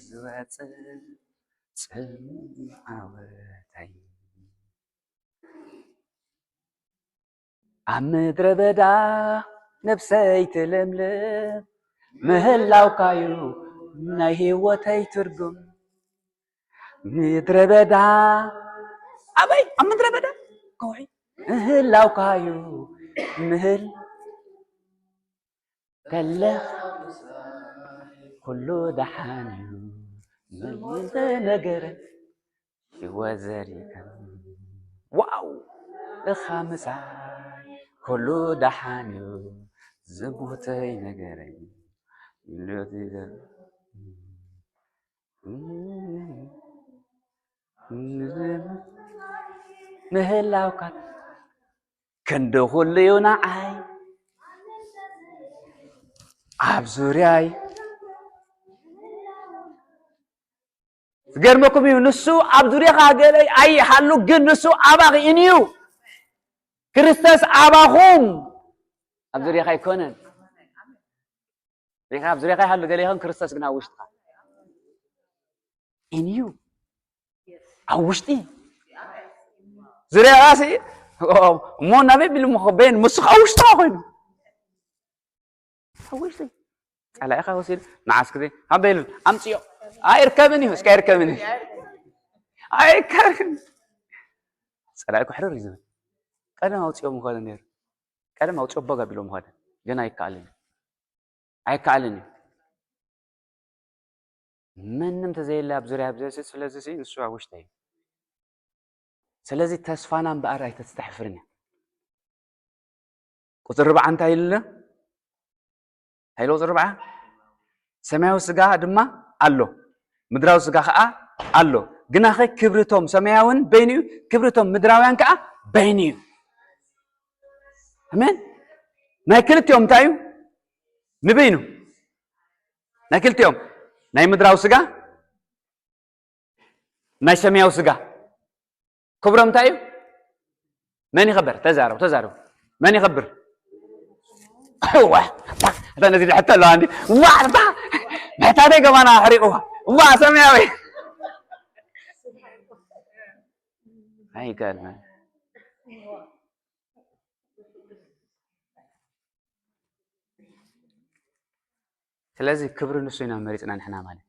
ዝወጽእ ጽኑዕ ዓወተይ። ኣብ ምድረ በዳ ነብሰይ ትልምልም ምህላውካዩ ናይ ህይወተይ ትርጉም። ምድረ በዳ ኣበይ? ኣብ ምድረ በዳ ከውሒ ምህላውካዩ ምህል ከለኻ ኩሉ ደሓን እዩ። ምን ነገር ህይወት ዘሪእካ። ዋው! እኻ ምሳይ ኩሉ ደሓን እዩ። ዝሞተይ ነገረይ። ምህላውካ ክንዲ ኩሉ እዩ ንዓይ ኣብ ዙርያይ። ዝገርመኩም እዩ፣ ንሱ ኣብ ዙርያኻ ገለ ኣይሃሉ፣ ግን ንሱ ኣባኺ ኢንዩ። ክርስቶስ ኣባኹም ኣብ ዙርያኻ ኣይኮነን። ሪኻ ኣብ ዙርያኻ ይሃሉ ገለ ይኹን፣ ክርስቶስ ግን ኣብ ውሽጥኻ ኢንዩ፣ ኣብ ውሽጢ። ዙርያኻ ሲ እሞ ናበይ ቢሉ ምኾ በይን፣ ምስኻ ውሽጥኻ ኮይኑ። ኣብ ውሽጢ ጸላኢኻ ወሲዱ ንዓስ ግዜ ሃበ ኢሉ ኣምጽዮ። ኣይርከብን እዩ፣ እስከ ኣይርከብን እዩ። ኣይከብን። ጸላኢ ክሕርር እዩ ዝብል። ቀደም ኣውጽዮ ምኾነ ነይሩ። ቀደም ኣውጽዮ ቦግ ኣቢሎ ምኾነ። ግን ኣይከኣልን እዩ። ኣይከኣልን እዩ። መንም ተዘየለ ኣብ ዙርያ ብዘ-፣ ስለዚ ሲ ንሱ ኣብ ውሽጠይ እዩ። ስለዚ ተስፋና እምበኣር ኣይተስተሕፍርን እያ። ቁጽሪ ኣርባዓ እንታይ ኢሉና? እንታይ ኢሉ ቁጽሪ ኣርባዓ? ሰማያዊ ስጋ ድማ ኣሎ፣ ምድራዊ ስጋ ከኣ ኣሎ። ግናኸ ክብርቶም ሰማያውን በይኑ እዩ፣ ክብርቶም ምድራውያን ከኣ በይኑ እዩ። ኣሜን። ናይ ክልቲኦም እንታይ እዩ? ንበይኑ። ናይ ክልቲኦም፣ ናይ ምድራዊ ስጋ፣ ናይ ሰማያዊ ስጋ። ክብሮም እንታይ እዩ? መን ይኸብር? ተዛረቡ፣ ተዛረቡ። መን ይኸብር? ዋ፣ እታ ነዚ ሕቶ ኣለዋ እንዲ። ዋ፣ እታ ብሕታተይ ገማና ኣሕሪቑዋ። ዋ፣ ሰማያዊ። ኣይገርምን። ስለዚ ክብሪ ንሱ ኢና መሪጽና ንሕና ማለት እዩ።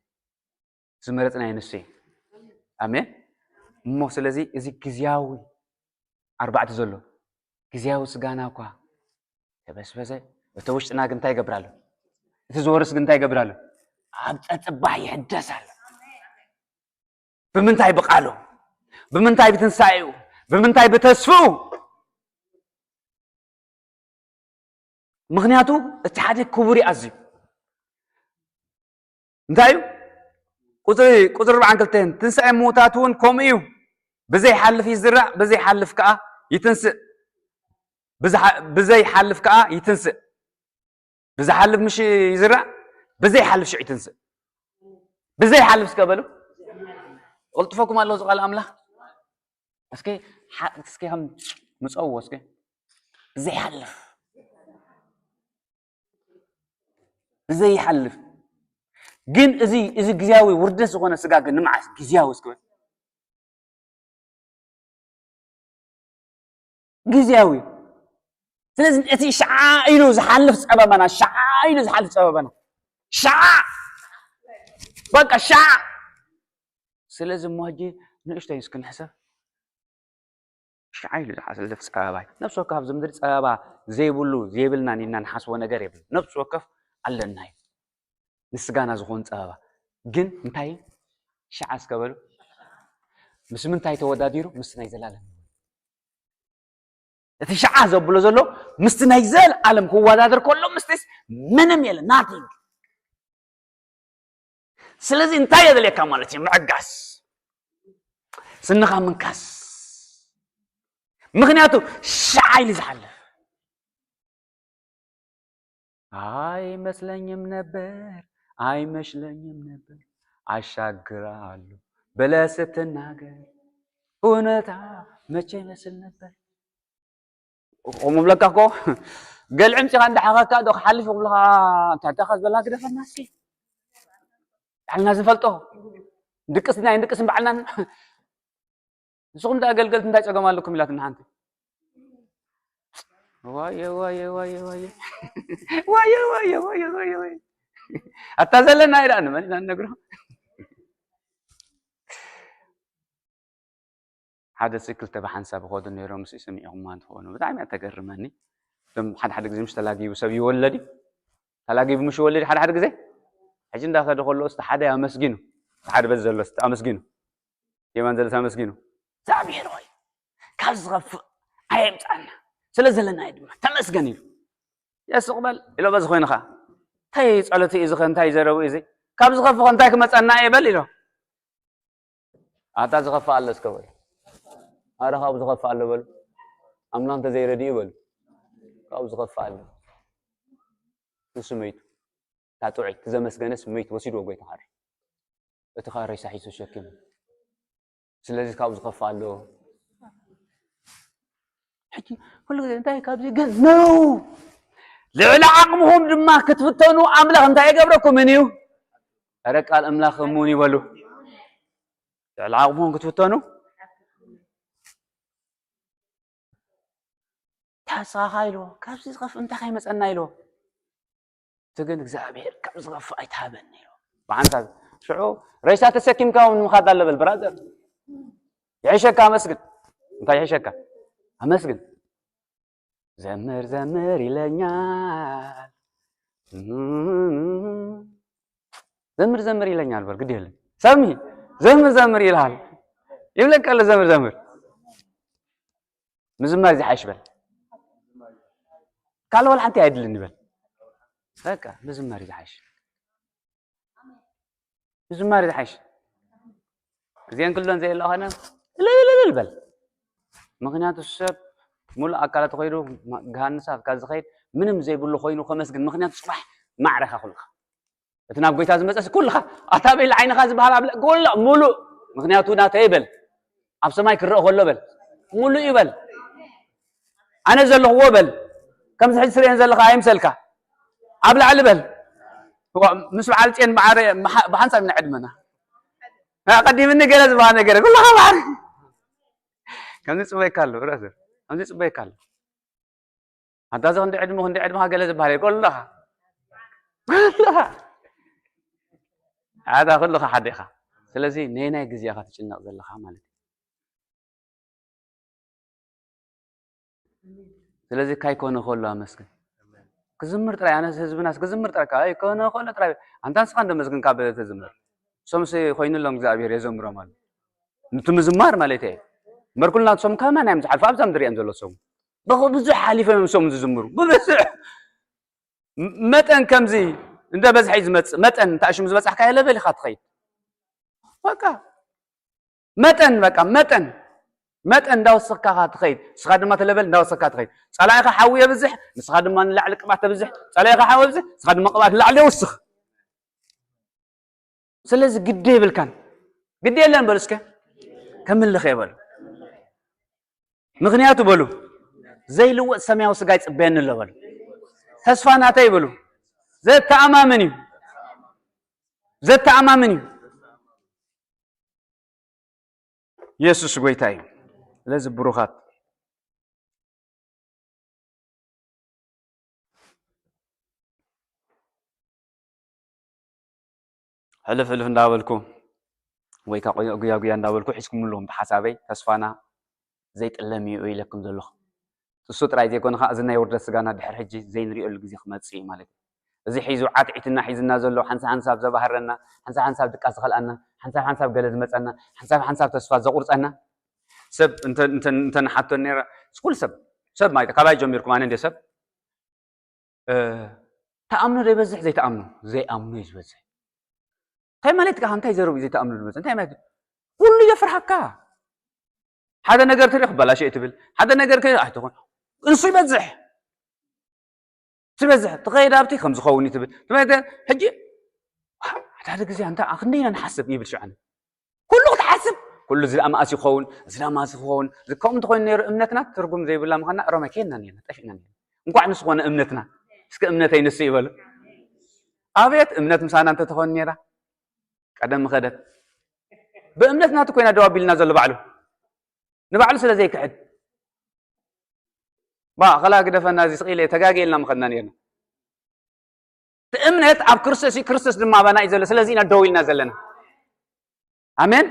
ዝመረጽናዮ ንሱ እዩ። ኣሜን። እሞ ስለዚ እዚ ግዝያዊ ኣርባዕተ ዘሎ ግዝያዊ ስጋና እኳ ተበስበሰ፣ እቲ ውሽጥና ግን እንታይ ይገብር ኣሎ? እቲ ዝወርስ ግን እንታይ ይገብር ኣሎ? ኣብ ጸጽባሕ ይሕደስ ኣሎ። ብምንታይ? ብቃሉ። ብምንታይ? ብትንሳኤኡ። ብምንታይ? ብተስፍኡ። ምኽንያቱ እቲ ሓደ ክቡር እዩ ኣዝዩ። እንታይ እዩ? ቁጽሪ፣ ቁጽሪ ኣርባዓን ክልተን፣ ትንሳኤ ምዉታት እውን ከምኡ እዩ። ብዘይሓልፍ ይዝራእ፣ ብዘይሓልፍ ከኣ ይትንስእ። ብዝሓ-፣ ብዘይሓልፍ ከኣ ይትንስእ። ብዝሓልፍ ምሽ ይዝራእ፣ ብዘይሓልፍ ሽዑ ይትንስእ። ብዘይሓልፍ እስከ በሉ። ቅልጥፈኩም ኣለዉ ዝቃል ኣምላኽ። እስኪ ሓ-፣ እስኪ ከም ምጸውዎ እስኪ። ብዘይሓልፍ። ብዘይሓልፍ። ግን እዚ፣ እዚ ግዝያዊ ውርደት ዝኾነ ስጋ ግን ንመዓስ ግዝያዊ እስኪ በል። ግዝያዊ። ስለዚ እቲ ሸዓ ኢሉ ዝሓልፍ ጸበባና፣ ሸዓ ኢሉ ዝሓልፍ ጸበባና፣ ሸዓ፣ በቃ ሸዓ። ስለዚ እሞ ሕጂ ንእሽተይ እስኪ ንሕሰብ። ሸዓ ኢሉ ዝሓልፍ ጸበባይ። ነፍሲ ወከፍ ኣብዚ ምድሪ ጸበባ ዘይብሉ፣ ዘይብልናን ኢልና ንሓስቦ ነገር የብሉ። ነፍሲ ወከፍ ኣለና እዩ። ንስጋና ዝኾን ጸበባ። ግን እንታይ? ሸዓ እስከ በሉ። ምስ ምንታይ ተወዳዲሩ? ምስቲ ናይ ዘላለም። እቲ ሸዓ ዘብሎ ዘሎ ምስቲ ናይ ዘላለም ክወዳደር ከሎ ምስቲስ ምንም የለ፣ nothing። ስለዚ እንታይ የድልየካ ማለት እዩ? ምዕጋስ። ስንኻ ምንካስ። ምኽንያቱ ሸዓ ኢሉ ዝሓልፍ። ኣይመስለኝም ነበር፣ ኣይመስለኝም ነበር፣ ኣሻግራለሁ ብለህ ስትናገር፣ እውነታ መቼ ይመስል ነበር። ከምኡ ብለካ እኮ፣ ገልዒ ምጺኻ እንዳሓኸካ ዶ ክሓልፍ ይብልኻ፣ እንታይ ደኻ ዝበላ ግደፈና እስኪ። ባዕልና ዝፈልጦ፣ ድቅስ ናይ ድቅስን ባዕልናን። ንስኹም ደኣ ኣገልገልቲ እንታይ ጸገም ኣለኩም ኢላትና ሓንቲ። ዋየ፣ ዋየ፣ ዋየ፣ ዋየ። ዋየ፣ ዋየ፣ ዋየ፣ ዋየ፣ ዋየ። ኣታ ዘለና ኢላ ንመን ኢና ንነግሮ? ሓደ ሲ ክልተ ብሓንሳብ ይኸዱ ነይሮም፣ ሲ ስሚዕኹማ እንትኾኑ። ብጣዕሚ እያ ተገርመኒ። እቶም ሓደ ሓደ ግዜ ምሽ ተላጊቡ ሰብ ይወለድ እዩ። ተላጊቡ ምሽ ይወልድ ሓደ ሓደ ግዜ። ሕጂ እንዳኸደ ከሎ፣ እስቲ ሓደ ኣመስጊኑ። እቲ ሓደ በዚ ዘሎ እስቲ ኣመስጊኑ። የማን ዘለስ ኣመስጊኑ። እግዚኣብሔር ሆይ፣ ካብ ዝኸፍእ ኣየምጽኣና። ስለ ዘለናዮ ድማ ተመስገን ኢሉ። የስቕ በል ኢሎ በዚ ኮይንኻ። እንታይ ጸሎት እዩ እዚ ኸ? እንታይ ዘረቡ እዩ እዚ? ካብ ዝኸፍእ ኸ እንታይ ክመጸና እየ በል ኢሎ። ኣታ ዝኸፍእ ኣሎ እስከ በሉ። ኣረ ካብኡ ዝኸፍእ ኣሎ በሉ። ኣምላኽ እንተዘይረድኡ በሉ። ካብኡ ዝኸፍእ ኣሎ። ንሱ መይቱ። እታ ጥዑይ፣ እቲ ዘመስገነስ መይቱ ወሲድዎ ጎይታ ሓር። እቲ ኸኣ ሬሳ ሒዙ ተሸኪሙ። ስለዚ ካብኡ ዝኸፍእ ኣሎ። ሕጂ ኩሉ ግዜ እንታይ ካብዚ ገዝ ነው። ልዕሊ ዓቕምኹም ድማ ክትፍተኑ ኣምላኽ እንታይ ይገብረኩምን እዩ? ኧረ ቃል ኣምላኽ እሙን ይበሉ። ልዕሊ ዓቕምኹም ክትፍተኑ። ታስኻኻ ኢልዎ፣ ካብዚ ዝኸፍእ እንታይ ከይመጸና ኢልዎ። እቲ ግን እግዚኣብሔር ካብ ዝኸፍእ ኣይትሃበኒ ኢልዎ። ብሓንሳብ ሽዑ ሬሳ ተሰኪምካ እውን ምኻድ ኣለበል ብራዘር። ይሕሸካ ኣመስግን። እንታይ ይሕሸካ? ኣመስግን። ዘምር ዘምር ይለኛል። ዘምር ዘምር ይለኛል በል ግድ የለን። ሰሚ ዘምር ዘምር ይልሃል። ይብለካ ኣሎ ዘምር ዘምር። ምዝማር ዝሓይሽ በል። ካልእ ወላ ሓንቲ ኣይድልን ይበል። በቃ ምዝማር ዝሓይሽ። ምዝማር ዝሓይሽ። ግዜን ክሎን ዘየለ ኾነ እልልልልል በል። ምኽንያቱ ሰብ ሙሉእ ኣካላት ኮይኑ ገሃንስ ኣፍካ ዝኸይድ ምንም ዘይብሉ ኮይኑ ከመስግን። ምኽንያቱ ጽባሕ ማዕረኻ ኩልኻ። እቲ ናብ ጎይታ ዝመጸስ ኩልኻ ኣታ ቤል ዓይንኻ ዝበሃል ኣብ ለ-፣ ኩሉ ሙሉእ ምኽንያቱ ናተይ በል። ኣብ ሰማይ ክረአ ከሎ በል። ሙሉእ እዩ በል። ኣነ ዘለኽዎ በል። ከምዚ ሕጂ ትርእየን ዘለኻ ኣይምሰልካ። ኣብ ላዕሊ በል። ዋ፣ ምስ በዓል ጼን ማዕረ መሓ-፣ ብሓንሳብ ኢና ዕድመና። ኣቐዲምኒ ገለ ዝበሃል ነገር ኩልኻ ማዕረ። ከምዚ ጽበየካ ኣሎ ብራዘር። ከምዚ ጽበየካ ኣሎ። ኣንታ እዚ ክንዲ ዕድመ፣ ክንዲ ዕድመኻ ገለ ዝበሃል የለ። ኩልኻ። ኩልኻ። ኣታ ኩልኻ ሓደ ኢኻ። ስለዚ ነየናይ ግዜ ኢኻ ትጭነቕ ዘለኻ ማለት እዩ። ስለዚ ካይኮነ ከሎ ኣመስግን። ክዝምር ጥራይ፣ ኣነስ ህዝብናስ ክዝምር ጥራይ፣ ካይኮነ ከሎ ጥራይ። ኣንታ ንስኻ እንዶ መስግን ካብ ትዝምር። እሶምሲ ኮይኑሎም እግዚኣብሔር የዘምሮም ኣሎ። ነቲ ምዝማር ማለት እየ። እምበር ኩልና እሶም ከማን እዮም ዝሓልፉ፣ ኣብዛ ምድሪ እዮም ዘለዉ እሶም። ብኽ-፣ ብዙሕ ሓሊፎም እዮም እሶም ዝዝምሩ። ብብዝሕ። ም-፣ መጠን ከምዚ እንደ በዝሐ እዩ ዝመጽእ። መጠን እንተ ኣሽሙ ዝበጻሕካዮ ለቨል ኢኻ ትኸይድ። በቃ። መጠን፣ በቃ፣ መጠን። መጠን እንዳወሰኽካ ኢኻ ትኸይድ። ንስኻ ድማ እቲ ለቨል እንዳወሰኽካ ትኸይድ። ጸላኢኻ ሓዊ የብዝሕ፣ ንስኻ ድማ ንላዕሊ ቅብኣት ተብዝሕ። ጸላኢኻ ሓዊ የብዝሕ፣ ንስኻ ድማ ቅብኣት ንላዕሊ የውስኽ። ስለዚ ግዲ የብልካን። ግዲ የለን በሉ እስከ። ከምልኽ እየ በሉ። ምኽንያቱ በሉ፣ ዘይልወጥ ሰማያዊ ስጋ ይጽበየኒ ኣሎ በሉ። ተስፋ ናተይ በሉ። ዘተኣማምን እዩ። ዘተኣማምን እዩ። የሱስ ጎይታ እዩ። ስለዚ ብሩኻት፣ ሕልፍ ሕልፍ እንዳበልኩ ወይ ከዓ ጉያ ጉያ እንዳበልኩ ሒዝኩምሉ ኣለኹም። ብሓሳበይ ተስፋና ዘይጥለም እዩ ኢለኩም ዘለኹ። እሱ ጥራይ ዘይኮነ ከዓ እዚ ናይ ውርደት ስጋና ድሕር ሕጂ ዘይንሪኦሉ ግዜ ክመጽእ እዩ ማለት እዩ። እዚ ሒዙ ዓትዒትና ሒዝና ዘሎ ሓንሳብ ሓንሳብ ዘባህረና፣ ሓንሳብ ሓንሳብ ድቃስ ዝኸልኣና፣ ሓንሳብ ሓንሳብ ገለ ዝመጸና፣ ሓንሳብ ሓንሳብ ተስፋ ዘቑርጸና፣ ሰብ እንተ-፣ እንተ-፣ እንተንሓቶ ነይረ፣ ኩሉ ሰብ፣ ሰብ ማለት ካባይ ጀሚርኩም ኣነ እንደ ሰብ፣ እ፣ ተኣምኖ ዶ ይበዝሕ ዘይተኣምኖ? ዘይኣምኖ እዩ ዝበዝሕ። እንታይ ማለት ከ? እንታይ ዘረቡ እዩ ዘይተኣምኖ ዝበዝሕ? እንታይ ማለት እዩ? ኩሉ የፍርሃካ። ሓደ ነገር ትርኢ ክበላሸ እዩ ትብል። ሓደ ነገር ከ ኣይትኾን። እንሱ ይበዝሕ። ትበዝሕ። ትኸይድ ኣብቲ ከም ዝኸውን እዩ ትብል። ትመተ-፣ ሕጂ፣ ሓደ ሓደ ግዜ ኣንታ ክንደይ ኢና ንሓስብ ይብል ሽዑ። ኩሉ ክትሓስብ፣ ኩሉ እዚ ደኣ መኣስ ይኸውን፣ እዚ ደኣ መኣስ ይኸውን፣ እዚ ከምኡ እንተኾይኑ ነይሩ እምነትና ትርጉም ዘይብላ ምዃና ሮማይ ከይድና ነርና፣ ጠፊእና ነርና። እንኳዕ ንሱ ኾነ እምነትና። እስከ እምነተይ ንሱ ይበሉ። ኣቤት እምነት ምሳና እንተትኾን ነይራ፣ ቀደም ምኸደት። ብእምነት ናቱ ኮይና ደው ኣቢልና ዘሎ ባዕሉ። ንባዕሉ ስለ ዘይክሕድ። ባ፣ ኸላ ግደፈና፣ እዚ ስቕ ኢለ ተጋግየ ኢልና ምኸድና ነርና። እቲ እምነት ኣብ ክርስቶስ እዩ፣ ክርስቶስ ድማ ኣባና እዩ ዘሎ። ስለዚ ኢና ደው ኢልና ዘለና። ኣሜን።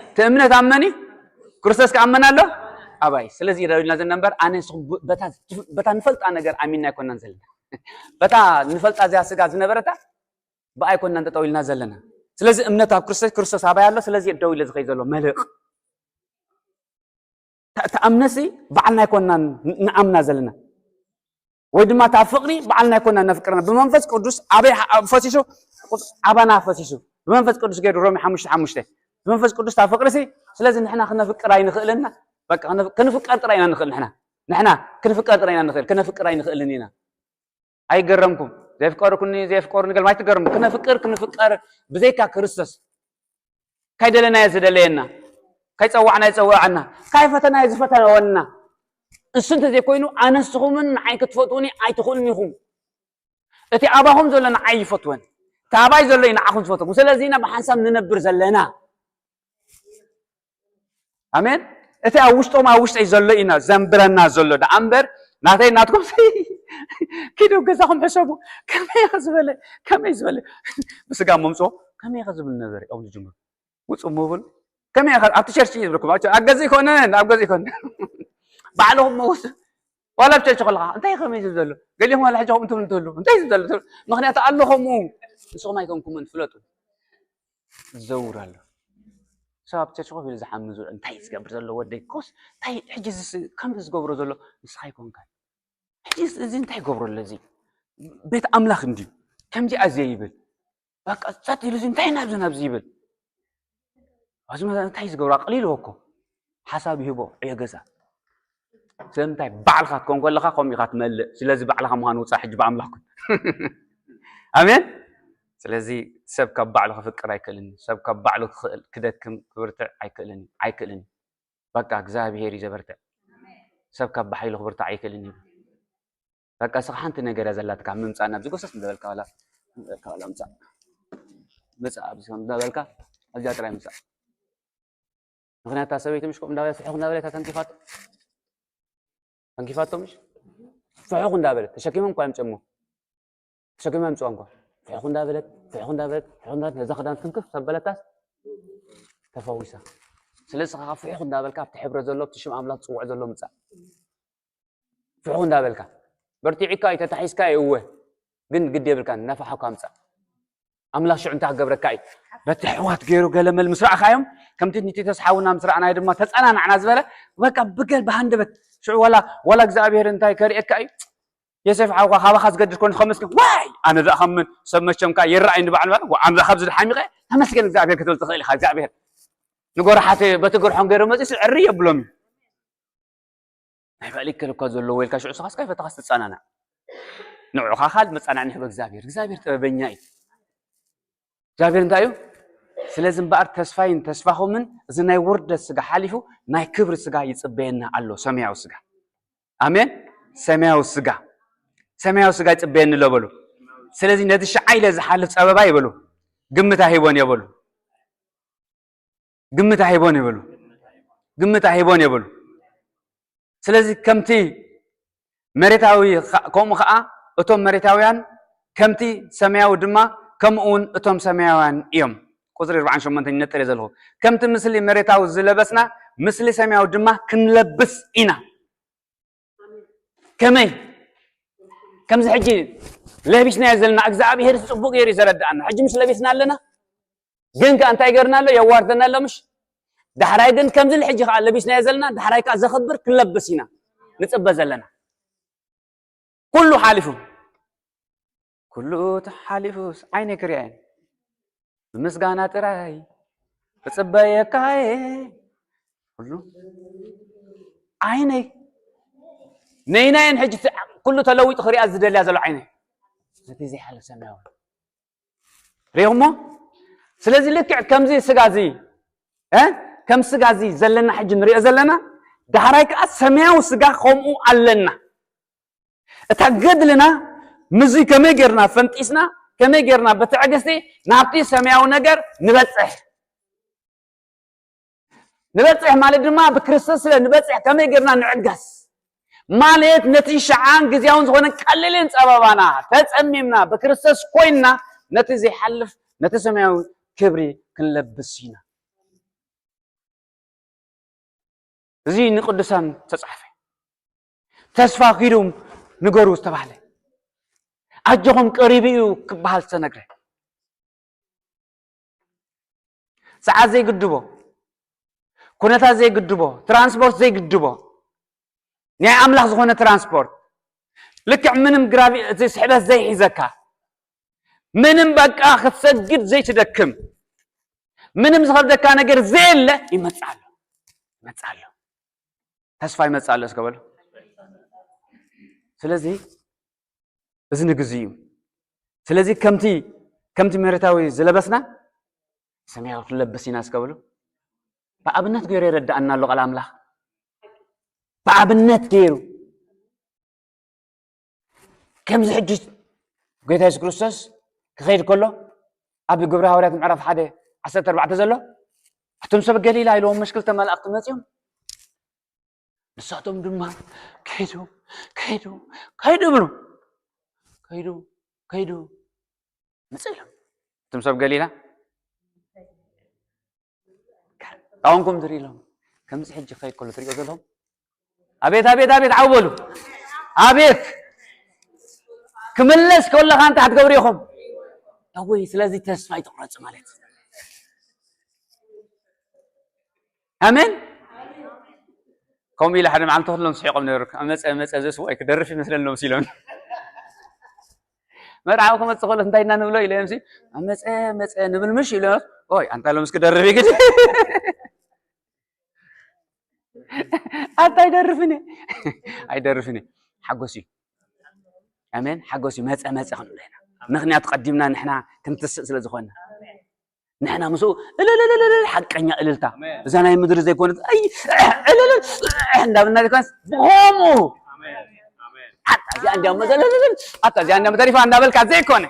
እቲ እምነት ኣብ መን እዩ? ክርስቶስ ከኣመን ኣሎ ኣባይ። ስለዚ ደው ኢልና ዘለና እምበር፣ ኣነ ንስኹም ብ-፣ በታ፣ በታ ንፈልጣ ነገር ኣሚንና ኣይኮናን ዘለና። በታ ንፈልጣ እዚኣ ስጋ ዝነበረታ ብኣይ ኮናን ጠጠው ኢልና ዘለና። ስለዚ እምነት ኣብ ክርስቶስ፣ ክርስቶስ ኣባይ ኣሎ። ስለዚ ደው ኢለ ዝኸይ ዘሎ መልህቕ። ተ-፣ ተኣምነሲ በዓልና ኣይኮናን ን-፣ ንኣምና ዘለና። ወይ ድማ እታ ፍቕሪ በዓልና ኣይኮናን ነፍቅረና። ብመንፈስ ቅዱስ ኣበይ ሓ-፣ ፈሲሱ? ኣባና ፈሲሱ። ብመንፈስ ቅዱስ ገይሩ ሮሜ ሓሙሽተ ሓሙሽተ። መንፈስ ቅዱስ እታ ፍቅሪ ሲ። ስለዚ ንሕና ክነፍቅር ኣይንኽእልና። በቃ ክነፍ-፣ ክንፍቀር ጥራይ ኢና ንኽእል ንሕና። ንሕና ክንፍቀር ጥራይ ኢና ንኽእል፣ ክነፍቅር ኣይንኽእልን ኢና። ኣይገረምኩም። "ዘየፍቀርኩኒ ዘየፍቀሩኒ" ገለ ኣይትገረሙ። ክነፍቅር ክንፍቀር ብዘይካ ክርስቶስ፣ ካይደለናዮ ዝደለየና፣ ካይጸዋዕናዮ ዝጸወዐና፣ ካይፈተናዮ ዝፈተወና፣ እሱ እንተዘይኮይኑ ኣነ ንስኹምን ንዓይ ክትፈትዉኒ ኣይትኽእሉን ኢኹም። እቲ ኣባኹም ዘሎ ንዓይ ይፈትወን፣ እቲ ኣባይ ዘሎ እዩ ንዓኹም ዝፈትወኩም። ስለዚ ኢና ብሓንሳብ ንነብር ዘለና። ኣሜን። እቲ ኣብ ውሽጦም ኣብ ውሽጠይ ዘሎ ኢና ዘንብረና ዘሎ ደኣ እምበር ናተይ ናትኩም ኪዱ ገዛኹም ሕሰቡ። ከመይ ኢኻ ዝበለ፣ ከመይ ዝበለ ብስጋ መምፅኦ ከመይ ኢኻ ዝብል ነበረ። ኦም ዝጅምሩ ውፁ ምብል ከመይ ኢኻ ኣብቲ ቸርች እዩ ዝብለኩም። ኣብ ገዛ ይኮነን ኣብ ገዛ ይኮነን ባዕልኹም መውስ ዋላ ኣብ ቸርች ከለኻ እንታይ ከመይ ዝብል ዘሎ ገሊኹም ዋላ ሕጂ ከምኡ ትብሉ እንትህሉ እንታይ ዝብል ዘሎ ትብሉ። ምክንያቱ ኣሎ ከምኡ ንስኹም ኣይኮንኩምን ፍለጡ። ዝዘውር ኣሎ። ሰብ ኣብ ቸርች ኮፍ ኢሉ ዝሓሚ ዝውዕል እንታይ እዩ ዝገብር ዘሎ ወደይ? ኮስ እንታይ ሕጂ እዚስ ከምዚ ዝገብሮ ዘሎ ንስኻ ኣይኮንካን። ሕጂ እዚ እንታይ ይገብሮ ኣሎ እዚ? ቤት ኣምላኽ እንድዩ። ከምዚ ኣዝየ ይብል። በቃ ጸጥ ኢሉ እዚ እንታይ ናብዚ ናብዚ ይብል። እዚ መ-፣ እንታይ እዩ ዝገብሮ? ኣቕሊልዎ እኮ። ሓሳብ ይህቦ ዕዮ ገዛ። ስለምንታይ? ባዕልኻ ክትኮን ከለኻ ከምኡ ኢኻ ትመልእ። ስለዚ ባዕልኻ ምዃን ውጻእ ሕጂ ብኣምላኽ ኩን። ኣሜን። ስለዚ ሰብ ካብ ባዕሉ ክፍቅር ኣይክእልን እዩ። ሰብ ካብ ባዕሉ ክኽእል፣ ክደክም፣ ክብርትዕ ኣይክእልን እዩ። ኣይክእልን እዩ። በቃ እግዚኣብሄር እዩ ዘበርትዕ። ሰብ ካብ ብሓይሉ ክብርትዕ ኣይክእልን እዩ። በቃ እስኻ ሓንቲ ነገር እያ ዘላትካ ምምጻእ ናብዚ ጎሰስ እንዳበልካ ዋላ፣ እንዳበልካ ዋላ ምጻእ። ምጻእ ኣብዚ ከም እንዳበልካ ኣብዚኣ ጥራይ ምጻእ። ምኽንያቱ እታ ሰበይቲ ምሽ ከምኡ እንዳበለት ፍሑኽ እንዳበለት እያ ተንኪፋቶ። ተንኪፋቶ ምሽ? ፍሑኽ እንዳበለት ተሸኪሞም እኳ እዮም ጨሞ። ተሸኪሞም እዮም ጨሞ። ፍሑኽ እንዳበለት፣ ፍሑኽ እንዳበለት፣ ፍሑኽ እንዳበለት ነዛ ክዳን ትንክፍ ተበለታስ ተፈዊሳ። ስለዚ እስኻ ፍሑኽ እንዳበልካ ኣብቲ ሕብረ ዘሎ ኣብቲ ሽም ኣምላኽ ዝጽውዕ ዘሎ ምጻእ። ፍሑኽ እንዳበልካ በርቲዕካ እዩ ተታሒዝካ እዩ እወ፣ ግን ግድ የብልካን እናፈሓኳ ምጻእ። ኣምላኽ ሽዑ እንታይ ክገብረካ እዩ? በቲ ኣሕዋት ገይሩ ገለመል ምስ ረኣኻዮም፣ ከምቲ ኒቲተስ ሓውና ምስ ረኣናዮ ድማ ተጸናናዕና ዝበለ፣ በቃ ብገል ብሃንደበት ሽዑ ዋላ፣ ዋላ እግዚኣብሔር እንታይ ከርእየካ እዩ? ዮሴፍ ሓውካ ካባኻ ዝገድድ ኮይኑ ከመስግን፣ ዋይ! ኣነ ደኣ ከም ምን ሰብ መቸም ከኣ ይረኣይ ንባዕሉ በለ፣ ዋ፣ ኣነ ደኣ ካብዚ ድሓሚቐ ተመስገን እግዚኣብሔር ክትብል ትኽእል ኢኻ። እግዚኣብሔር ንጎርሓት በቲ ጎርሖም ገይሩ መጺሱ ዕሪ የብሎም እዩ። ናይ ባዕሉ ይከል እኳ ዘለዎ ኢልካ ሽዑ ስኻስ ከይፈተኻስ ትጸናናዕ። ንዑኻ ካልእ መጸናዕኒ ይህብ እግዚኣብሔር። እግዚኣብሔር ጥበበኛ እዩ። እግዚኣብሔር እንታይ እዩ? ስለዚ እምበኣር ተስፋይን ተስፋኹምን እዚ ናይ ውርደት ስጋ ሓሊፉ ናይ ክብሪ ስጋ ይጽበየና ኣሎ፣ ሰማያዊ ስጋ። ኣሜን። ሰማያዊ ስጋ፣ ሰማያዊ ስጋ ይጽበየኒ ኣሎ በሉ። ስለዚ ነዚ ሸዓ ኢለ ዝሓልፍ ጸበባ ይበሉ ግምት ኣይህቦን እየ በሉ። ግምት ኣይህቦን ይበሉ። ግምት ኣይህቦን ይበሉ። ስለዚ ከምቲ መሬታዊ ኸ-፣ ከምኡ ኸዓ እቶም መሬታውያን ከምቲ ሰማያዊ ድማ ከምኡ እውን እቶም ሰማያውያን እዮም። ቁፅሪ ኣርባዓን ሸሞንተን ይነጥር እየ ዘለኹ። ከምቲ ምስሊ መሬታዊ ዝለበስና ምስሊ ሰማያዊ ድማ ክንለብስ ኢና። ከመይ? ከምዚ ሕጂ ለቢስናዮ ዘለና እግዚኣብሔር ጽቡቕ ገይሩ እዩ ዘረድኣና። ሕጂ ምስ ለቢስና ኣለና፣ ግን ከኣ እንታይ ገርና ኣሎ? የዋርደና ኣሎ፣ ምሽ? ዳሕራይ ግን ከምዚ ሕጂ ከኣ ለቢስናዮ ዘለና፣ ዳሕራይ ከኣ ዘኽብር ክንለብስ ኢና ንጽበ ዘለና። ኩሉ ሓሊፉ፣ ኩሉ ተሓሊፉስ ዓይነይ ክሪኣየን። ብምስጋና ጥራይ ክጽበየካ እየ። ኩሉ ዓይነይ ነይናየን ሕጂ ተ-፣ ኩሉ ተለዊጡ ክሪኣ ዝደልያ ዘሎ ዓይነይ። ነቲ ዘይሓልፍ ሰማያዊ። ሪኢኹሞ? ስለዚ ልክዕ ከምዚ ስጋ እዚ፣ እ? ከም ስጋ እዚ ዘለና ሕጂ ንሪኦ ዘለና፣ ዳሕራይ ከኣ ሰማያዊ ስጋ ከምኡ ኣለና። እታ ገድልና ምስዚ ከመይ ጌርና ፈንጢስና፣ ከመይ ጌርና ብትዕግስቲ ናብቲ ሰማያዊ ነገር ንበጽሕ። ንበጽሕ ማለት ድማ ብክርስቶስ ስለ ንበጽሕ ከመይ ጌርና ንዕገስ ማለት ነቲ ሸዓን ግዜያውን ዝኾነ ቀሊልን ጸበባና ተጸሚምና ብክርስቶስ ኮይንና ነቲ ዘይሓልፍ ነቲ ሰማያዊ ክብሪ ክንለብስ ኢና። እዚ ንቅዱሳን ተጻሕፈ። ተስፋ ኪዱ ንገሩ ዝተባህለ። ኣጆኹም ቀሪቡ እዩ ክበሃል ዝተነግረ። ሰዓት ዘይግድቦ፣ ኩነታት ዘይግድቦ፣ ትራንስፖርት ዘይግድቦ፣ ናይ ኣምላኽ ዝኾነ ትራንስፖርት፣ ልክዕ ምንም ግራቪ-፣ እቲ ስሕበት ዘይሒዘካ፣ ምንም በቃ ክትሰግድ ዘይትደክም፣ ምንም ዝኸብደካ ነገር ዘየለ ይመጽእ ኣሎ። ይመጽእ ኣሎ። ተስፋ ይመጽእ ኣሎ እስከ በሉ። ስለዚ እዚ ንግዚ እዩ። ስለዚ ከምቲ ከምቲ መሬታዊ ዝለበስና ሰማያዊ ክንለብስ ኢና እስከ በሉ። ብኣብነት ገይሩ የረድኣና ኣሎ ቃል ኣምላኽ። ብኣብነት ገይሩ ከምዚ ሕጂ ጎይታ የሱስ ክርስቶስ ክኸይድ ከሎ ኣብ ግብሪ ሃዋርያት ምዕራፍ ሓደ ዓሰርተ ኣርባዕተ ዘሎ ኣቶም ሰብ ገሊላ ኢልዎም መሽ ክልተ መላእኽቲ መጺኦም ንሳቶም ድማ ከይዱ ከይዱ ከይዱ ብሉ ከይዱ ከይዱ መጽእ ኢሎም እቶም ሰብ ገሊላ ካውንኩም ትርኢ ኢሎም ከምዚ ሕጂ ክኸይድ ከሎ ትሪኦ ዘለኹም ኣቤት ኣቤት ኣቤት ዓው በሉ ኣቤት ክምለስ ከለኻ እንታይ ክትገብሩ ኢኹም ወይ ስለዚ ተስፋ ይትቁረጽ ማለት ኣሜን ከምኡ ኢለ ሓደ መዓልቲ ከሎም ስሒቆም ነበሩ መፀ መፀ ዘስዋይ ክደርፍ ይመስለሎም ሲሎም መርዓዊ ክመፅእ ከሎ እንታይ ኢና ንብሎ ኢለ ዮምሲ መፀ መፀ ንብል ምሽ ኢለ ይ ኣንታ ሎም እስክደርፍ ይግድ ኣታ ኣይደርፍን ኣይደርፍን ሓጎስ እዩ ኣሜን ሓጎስ እዩ መፀ መፀ ክንብሎ ኢና ምክንያቱ ቀዲምና ንሕና ክንትስእ ስለ ዝኾንና ንሕና ምስኡ እልልልልል ሓቀኛ እልልታ እዛ ናይ ምድሪ ዘይኮነት ኣይ እልልል እንዳብልና ዘይኮነስ ብኸምኡ ኣታ እዚኣ እንዲያ መዘለልል ኣታ እዚኣ እንዲያ ተሪፋ እንዳበልካ ዘይኮነ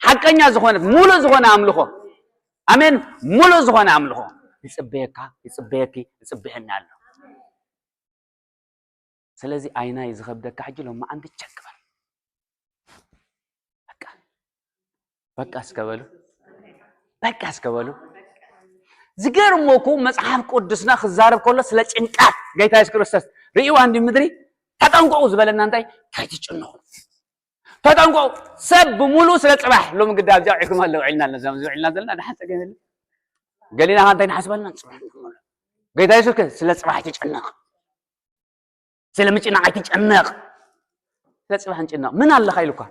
ሓቀኛ ዝኾነት ሙሉእ ዝኾነ ኣምልኾ ኣሜን ሙሉእ ዝኾነ ኣምልኾ ይፅበየካ ይፅበየኪ ይፅበየና ኣሎ ስለዚ ኣይናይ ዝኸብደካ ሕጂ ሎማዓንቲ ቸክ በል በቃ በቃ እስከ በሉ በቃ እስከ በሉ ዝገርመኩ መፅሓፍ ቅዱስና ክዛረብ ከሎ ስለ ጭንቃት ጌታ የሱስ ክርስቶስ ርእዩ ኣንዲ ምድሪ ተጠንቀቁ ዝበለና እንታይ ከይትጭነቁ ተጠንቀቁ ሰብ ብምሉእ ስለ ፅባሕ ሎሚ ግዳ ኣብዚኣ ውዒልኩም ኣለዉ ውዒልና ኣለና ውዒልና ዘለና ድሓን ፀገም የለ ገሊና ከ እንታይ ንሓስበልና ፅባሕ ጌታ የሱስ ስለ ፅባሕ ትጨነቕ ስለ ምጭናቕ ኣይትጨነቕ ስለ ፅባሕ ንጭነቕ ምን ኣለኻ ኢሉካ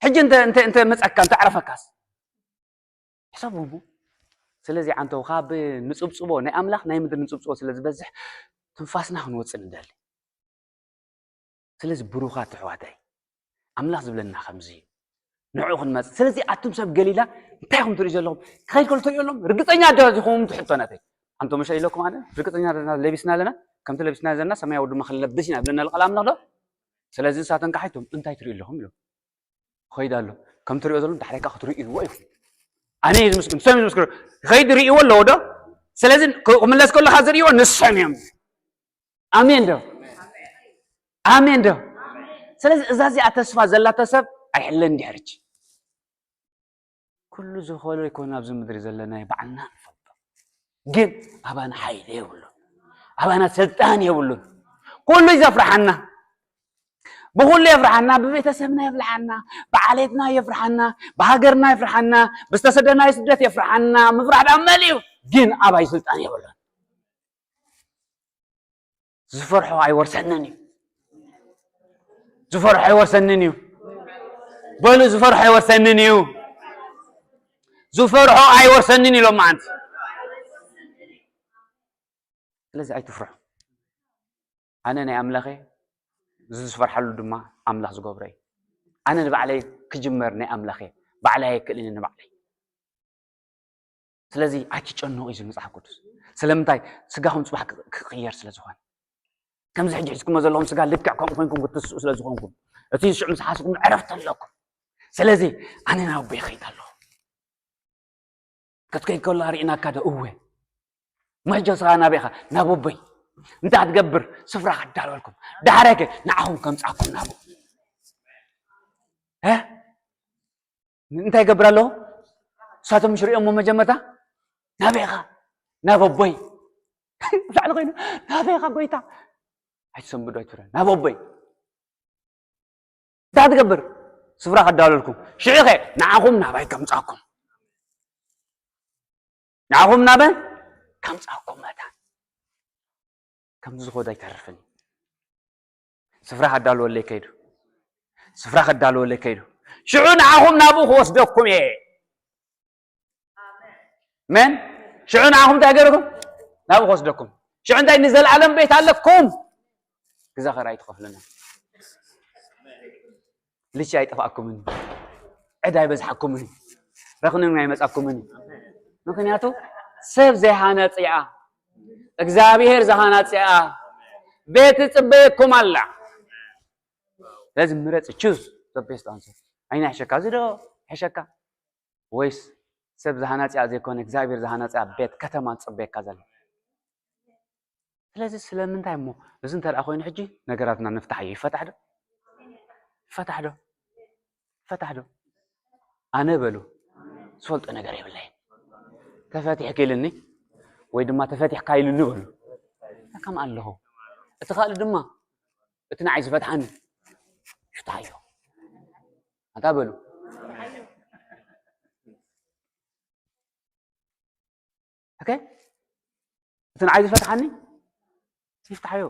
ሕጂ እንተ እንተ እንተ መፀካ እንተ ዕረፈካስ ሕሰቡ እሞ ስለዚ ዓንተው ካብ ንፅብፅቦ ናይ ኣምላኽ ናይ ምድሪ ንፅብፅቦ ስለ ዝበዝሕ ትንፋስና ክንወፅእ ንደሊ ስለዚ ብሩኻት ኣሕዋተይ ኣምላኽ ዝብለና ከምዚ እዩ ንዕኡ ክንመፅእ ስለዚ ኣቱም ሰብ ገሊላ እንታይ ኢኹም ትሪኡ ዘለኹም ክኸይድ ከሎ ትሪኡ ኣለኹም ርግፀኛ ዶ ዚኹም ትሕቶ ናተይ ኣንቶ መሸ ኢለኩም ኣነ ርግፀኛ ለቢስና ኣለና ከምቲ ለቢስና ዘለና ሰማያዊ ድማ ክንለብስ ኢና ብለና ቃል ኣምላኽ ዶ ስለዚ ንሳተን ካሓይቶም እንታይ ትሪኡ ኣለኹም ኢሎም ኸይድ ኣሎ ከም ትሪኦ ዘለኹም ዳሕራይ ከዓ ክትሪእዎ ኢኹም ኣነ እዩ ዝምስክር ንሶም እዩ ዝምስክር ኸይድ ሪእዎ ኣለዎ ዶ ስለዚ ክምለስ ከለካ ዝርእዎ ንሶም እዮም ኣሜን ዶ ኣሜን ዶ ስለዚ እዛ እዚኣ ተስፋ ዘላቶ ሰብ ኣይሕለን ድሕርች ኩሉ ዝኸሎ ይኮን ኣብዚ ምድሪ ዘለናዮ ባዕልና ንፈልጦ ግን ኣባና ሓይሊ የብሉን ኣባና ስልጣን የብሉን ኩሉ እዩ ዘፍርሓና ብኹሉ የፍርሓና ብቤተሰብና የፍርሓና ብዓሌትና የፍርሓና ብሃገርና የፍርሓና ብዝተሰደናዮ ስደት የፍርሓና ምፍራሕ ዳ መሊኡ ግን ኣባይ ስልጣን የብሉን ዝፈርሖ ኣይወርሰንን እዩ ዝፈርሖ ኣይወርሰንን እዩ በሉ ዝፈርሖ ኣይወርሰንን እዩ ዝፈርሖ ኣይወርሰንን ኢሎም መዓንቲ ስለዚ ኣይትፍርሑ ኣነ ናይ ኣምላኸ ዝፈርሓሉ ድማ ኣምላኽ ዝገብሮ እዩ ኣነ ንባዕለይ ክጅመር ናይ ኣምላኸ ባዕለይ ኣይክእልን ንባዕለይ ስለዚ ኣይትጨነቑ እዩ ዝብል መፅሓፍ ቅዱስ ስለምንታይ ስጋኹም ፅባሕ ክቕየር ስለ ዝኾነ ከምዚ ሕጂ ሒዝኩሞ ዘለኹም ስጋ ልክዕ ከምኡ ኮይንኩም ክትስኡ ስለ ዝኾንኩም እቲ ሽዑ ምስ ሓስኩም ዕረፍቲ ኣለኩም ስለዚ ኣነ ናብ ኣቦይ ይኸይድ ኣለኹ ክትከይድ ከሎ ርኢናካ ዶ እወ መሕጆ ስኻ ናበይ ኢኻ ናብ ኣቦይ እንታይ ክትገብር ስፍራ ከዳልወልኩም ዳሕራይ ከ ንዓኹም ከምፃኩም ናብኡ እንታይ ይገብር ኣለኹ? እሳቶም ሽሪኦሞ መጀመርታ ናበይ ኢኻ? ናብ ኣቦይ። ላዕሊ ኮይኑ ናበይ ኢኻ ጎይታ? ኣይትሰንብዶ ኣይትፍረ። ናብ ኣቦይ። እንታይ ትገብር? ስፍራ ከዳለልኩም። ሽዑ ኸ ንዓኹም ናባይ ከምጻኩም። ንዓኹም ናበ ከምጻኩም መታን። ከምዚ ዝኸዱ ኣይተርፍን እዩ። ስፍራ ከዳልወለይ ከይዱ። ስፍራ ከዳልወለይ ከይዱ። ሽዑ ንዓኹም ናብኡ ክወስደኩም እየ። መን ሽዑ ንዓኹም እንታይ ገይርኩም? ናብኡ ክወስደኩም። ሽዑ እንታይ ንዘለኣለም ቤት ኣለኩም? ግዛ ኸራይ ትኸፍሉና። ልቺ ኣይጠፋእኩምን፣ ዕዳ ኣይበዝሓኩምን፣ ረኽንን ኣይመጻኩምን። ምኽንያቱ ሰብ ዘይሃነጽኣ እግዚኣብሔር ዝሃናጽኣ ቤት ትጽበየኩም ኣላ። ስለዚ ምረጽ፣ ቹዝ ዘ ቤስት ኣንሰር። ኣይና ሕሸካ፣ እዚ ዶ ሕሸካ? ወይስ ሰብ ዝሃናጽኣ ዘይኮነ እግዚኣብሔር ዝሃናጽኣ ቤት ከተማ ትጽበየካ ዘላ? ስለዚ ስለምንታይ እሞ እዚ እንተ ደኣ ኮይኑ ሕጂ ነገራትና ንፍታሕ እዩ። ይፈታሕ ዶ? ይፈታሕ ዶ? ይፈታሕ ዶ? ኣነ በሉ ዝፈልጦ ነገር የብለይን። ተፈቲሕኪ ኢልኒ ወይ ድማ ተፈቲሕካ ኢሉኒ በሉ። ከም ኣለኹ። እቲ ካልእ ድማ እቲ ንዓይ ዝፈትሓኒ ይፍትሓዮ። ኣታ በሉ። ኦኬ፣ እቲ ንዓይ ዝፈትሓኒ ይፍትሓዮ።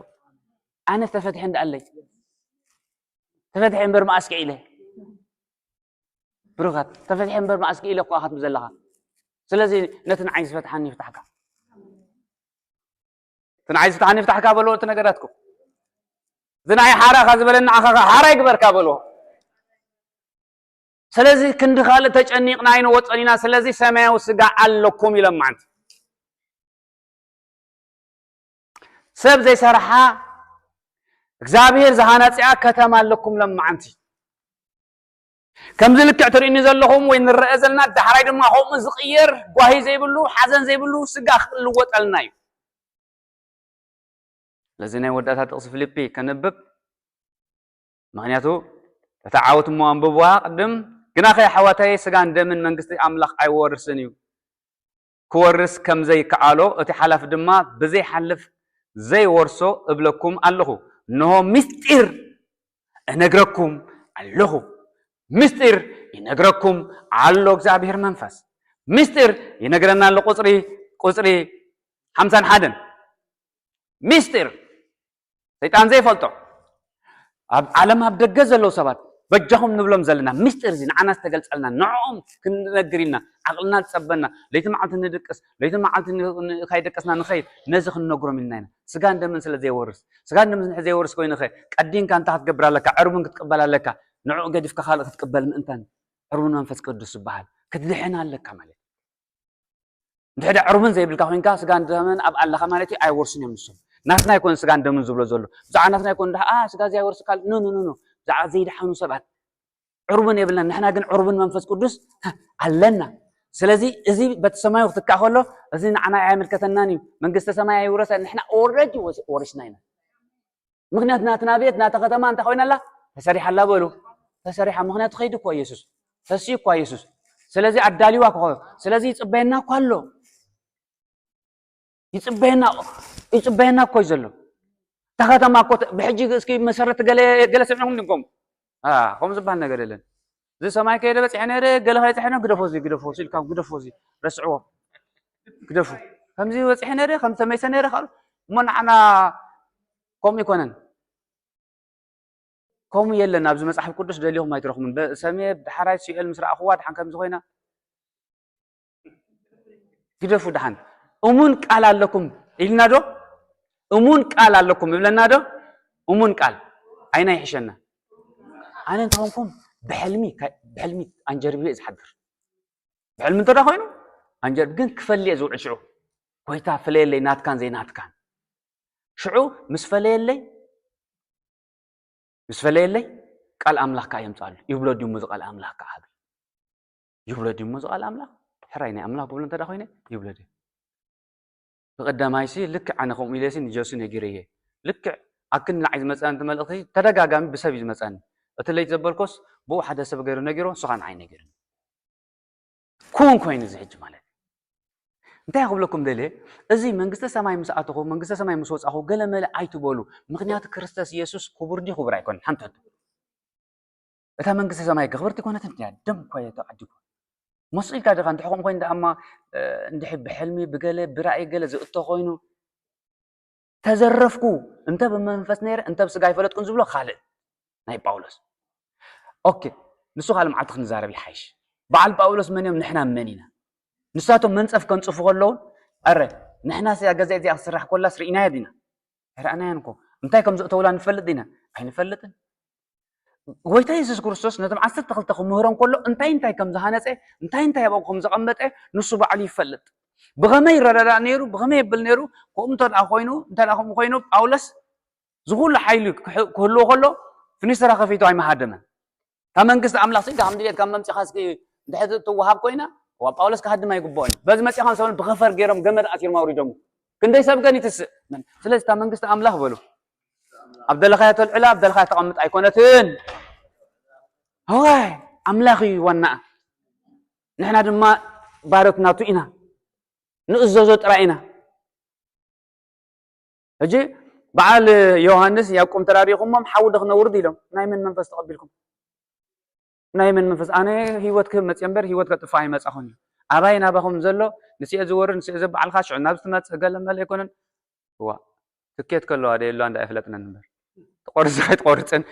ኣነ ተፈትሐ እንዳ ኣለይ ተፈትሐ እምበር መኣስኪ ኢለ። ብሩኻት፣ ተፈትሐ እምበር መኣስኪ ኢለ እኮ ኣኻትም ዘለኻ። ስለዚ ነቲ ንዓይ ዝፈትሓኒ ይፍታሕካ። እቲ ንዓይ ዝፍትሓኒ ይፍታሕካ በሎ። እቲ ነገራትኩም፣ እቲ ንዓይ ሓራ ካብ ዝበለኒ ንዓኻ ሓራ ይግበርካ በሎ። ስለዚ ክንዲ ካልእ ተጨኒቕና ኣይንወጸን ኢና። ስለዚ ሰማያዊ ስጋ ኣለኩም ኢሎም ማዓንቲ። ሰብ ዘይሰርሓ እግዚኣብሔር ዝሃናጽኣ ከተማ ኣለኩም ሎም ማዓንቲ። ከምዚ ልክዕ ትርእኒ ዘለኹም ወይ ንረአ ዘለና ዳሕራይ ድማ ከምኡ ዝቕየር ጓሂ ዘይብሉ ሓዘን ዘይብሉ ስጋ ክልወጠልና እዩ። ስለዚ ናይ ወዳእታ ጥቕሲ ፊልጲ ከነብብ። ምኽንያቱ እታ ዓወት እሞ ኣንብብዋ ቅድም። ግናኸ ኣሕዋተየ ስጋን ደምን መንግስቲ ኣምላኽ ኣይወርስን እዩ። ክወርስ ከም ዘይከኣሎ እቲ ሓላፊ ድማ ብዘይሓልፍ ዘይወርሶ እብለኩም ኣለኹ። እንሆ ምስጢር እነግረኩም ኣለኹ፣ ምስጢር ይነግረኩም ኣሎ እግዚኣብሔር መንፈስ። ምስጢር ይነግረና ኣሎ። ቁፅሪ ቁፅሪ ሓምሳን ሓደን ምስጢር ሰይጣን ዘይፈልጦ ኣብ ዓለም ኣብ ደገ ዘለዉ ሰባት በጃኹም ንብሎም ዘለና ምስጢር እዚ ንዓና ዝተገልጸልና ንዕኦም ክንነግር ኢልና ዓቕልና ዝጸበና ለይቲ መዓልቲ ንድቅስ ለይቲ መዓልቲ ን- ን- ካይደቀስና ንኸይድ ነዚ ክንነግሮም ኢልና ኢና። ስጋን ደምን ስለ ዘይወርስ ስጋን ደምን ዘይወርስ ኮይኑ ኸ ቀዲንካ እንታይ ክትገብር ኣለካ? ዕርቡን ክትቅበል ኣለካ። ንዕኡ ገዲፍካ ካልእ ክትቅበል ምእንታን ዕርቡን መንፈስ ቅዱስ ዝበሃል ክትድሕን ኣለካ ማለት እዩ። እንድሕር ዕርቡን ዘይብልካ ኮይንካ ስጋን ደምን ኣብ ኣለኻ ማለት እዩ። ኣይወርሱን እዮም ንሶም። ናትና ኣይኮን ስጋን ደምን ዝብሎ ዘሎ። ብዛዕባ ናትና ኣይኮን እንዳ ኣ ስጋ እዚ ኣይወርስካል ኖ ኖ ኖ ኖ። ብዛዕባ ዘይደሓኑ ሰባት ዕርቡን የብልና። ንሕና ግን ዕርቡን መንፈስ ቅዱስ ኣለና። ስለዚ እዚ በቲ ሰማዩ ክትካእ ከሎ እዚ ንዓና ኣይምልከተናን እዩ። መንግስተ ሰማይ ኣይውረሰ ንሕና ኦረዲ ወሪስና ኢና። ምክንያቱ ናትና ቤት ናታ ከተማ እንታይ ኮይና ኣላ? ተሰሪሓ ኣላ በሉ። ተሰሪሓ ምክንያቱ ከይዱ እኮ ኢየሱስ ተስኡ እኮ ኢየሱስ። ስለዚ ኣዳሊዋ ክኾ ስለዚ ይጽበየና እኮ ኣሎ። ይጽበየና ይጽበየና እኮ እዩ ዘሎ። እታ ከተማ እኮ ተ- ብሕጂ እስኪ መሰረት ገለ ገለ ስምዕኹም ድንቆም ከምኡ ዝበሃል ነገር የለን። እዚ ሰማይ ከይደ በፂሐ ነይረ ገለ ከይፅሐ ነው ግደፎ እዚ ግደፎ እዚ ኢልካ ግደፎ እዚ ረስዕዎ ግደፉ። ከምዚ በፂሐ ነይረ ከም ተመይሰ ነይረ ካልእ እሞ ንዓና ከምኡ ይኮነን። ከምኡ የለን። ኣብዚ መጽሓፍ ቅዱስ ደሊኹም ኣይትረኽሙን። በ- ሰሜ ዳሕራይ ሲኦል ምስ ረኣኹዋ ድሓን ከምዚ ኮይና ግደፉ ድሓን። እሙን ቃል ኣለኩም ኢልና ዶ? እሙን ቃል ኣለኩም ይብለና ዶ? እሙን ቃል ኣይና ይሕሸና። ኣነ እንተኾንኩም ብሕልሚ ካይ- ብሕልሚ ኣንጀርቢበ እየ ዝሓድር። ብሕልሚ እንተ ኮይኑ ኣንጀርቢ ግን ክፈልየ ዝውዕል ሽዑ ጎይታ ፍለየለይ ናትካን ዘይናትካን ሽዑ ምስ ፈለየለይ ምስ ፈለየለይ ቃል ኣምላኽ ከዓ የምፅኣሉ። ይብሎ ድዩ እሞ እዚ ቃል ኣምላኽ ከዓ ብል ይብሎ ድዩ እሞ እዚ ቃል ኣምላኽ ሕራይ ናይ ኣምላኽ ክብሎ እንተ ኮይነ ይብሎ ድዩ? ብቐዳማይሲ ልክዕ ኣነ ከምኡ ኢለሲ ንጀሱ ነጊረየ። ልክዕ ኣክንዲ ንዓይ ዝመፀኒ እቲ መልእኽቲ ተደጋጋሚ ብሰብ እዩ ዝመፀኒ። እቲ ለይቲ ዘበልኮስ ብኡ ሓደ ሰብ ገይሩ ነጊሮ ንሱ ከዓ ንዓይ ነጊሩ። ኩን ኮይኑ እዚ ሕጂ ማለት እንታይ ክብለኩም ደልየ እዚ መንግስተ ሰማይ ምስ ኣተኹ መንግስተ ሰማይ ምስ ወፃኹ ገለመለ ኣይትበሉ። ምክንያቱ ክርስቶስ ኢየሱስ ክቡር ድዩ ክቡር ኣይኮን ሓንቶት እታ መንግስተ ሰማይ ክብርቲ ኮነትን እያ ደም እኳ እየ ተዓዲጉ። መስኢልካ ድኻ እንድሕር ከምኡ ኮይኑ ደኣማ እንድሕ ብሕልሚ ብገለ ብራእይ ገለ ዝእቶ ኮይኑ ተዘረፍኩ እንተ ብመንፈስ ነይረ እንተ ብስጋ ኣይፈለጥኩን ዝብሎ ካልእ ናይ ጳውሎስ። ኦኬ ንሱ ካልእ መዓልቲ ክንዛረብ ይሓይሽ። በዓል ጳውሎስ መን እዮም ንሕና መን ኢና? ንሳቶም መንጸፍ ከንጽፉ ከለውን፣ ኣረ ንሕናስ እዛ ገዛ እዚኣ ክትስራሕ ኮላስ ርኢናያ ዲና? ኣይረኣናያን እኮ። እንታይ ከም ዘእተውላ ንፈልጥ ዲና? ኣይንፈልጥን። ጎይታ የሱስ ክርስቶስ ነቶም ዓሰርተ ክልተ ክምህሮም ከሎ እንታይ እንታይ ከም ዝሃነጸ፣ እንታይ እንታይ ኣብኦም ከም ዘቐመጠ ንሱ ባዕሉ ይፈልጥ። ብኸመይ ይረዳዳእ ነይሩ፣ ብኸመይ የብል ነይሩ፣ ከምኡ እንተ ደኣ ኮይኑ፣ እንተ ደኣ ከምኡ ኮይኑ ጳውሎስ ዝኹሉ ሓይሊ ክሕ- ክህልዎ ከሎ ፍኒስትራ ከፊቱ ኣይመሃደመን። ካብ መንግስቲ ኣምላኽ ስጋ ከም ድሌት ካብ መምጽኻ እስኪ እንድሕር ትወሃብ ኮይና ዋ ጳውሎስ ክሃድም ኣይግብኦን እዩ። በዚ መጺኻ ሰበን ብኸፈር ገይሮም ገመድ ኣሲሮም ኣውሪዶም። ክንደይ ሰብ ገን ይትስእ። ስለዚ እታ መንግስቲ ኣምላኽ በሉ ኣብ ደለኻዮ ተልዕላ ኣብ ደለኻዮ ተቐምጥ ኣይኮነትን። እዋይ ኣምላኽ እዩ ዋናኣ። ንሕና ድማ ባሮት ናቱ ኢና። ንእዘዞ ጥራይ ኢና። ሕጂ በዓል ዮሃንስ ያዕቆብ ተራሪኹሞም ሓዊ ዶ ክነውርድ ኢሎም ናይ መን መንፈስ ተቐቢልኩም? ናይ መን መንፈስ? ኣነ ህይወት ክህብ መፅእ እምበር ህይወት ከጥፋ ኣይመፃኹን እዩ። ኣባይ ናባኹም ዘሎ ንስኤ ዝወርድ ንስኤ ዘበዓልካ ሽዑ ናብ ዝትመፅእ ገለ መለ ኣይኮነን። ዋ ትኬት ከለዋ ደ የለዋ እንዳ ኣይፍለጥነን እምበር ትቆርፅ ኣይትቆርፅን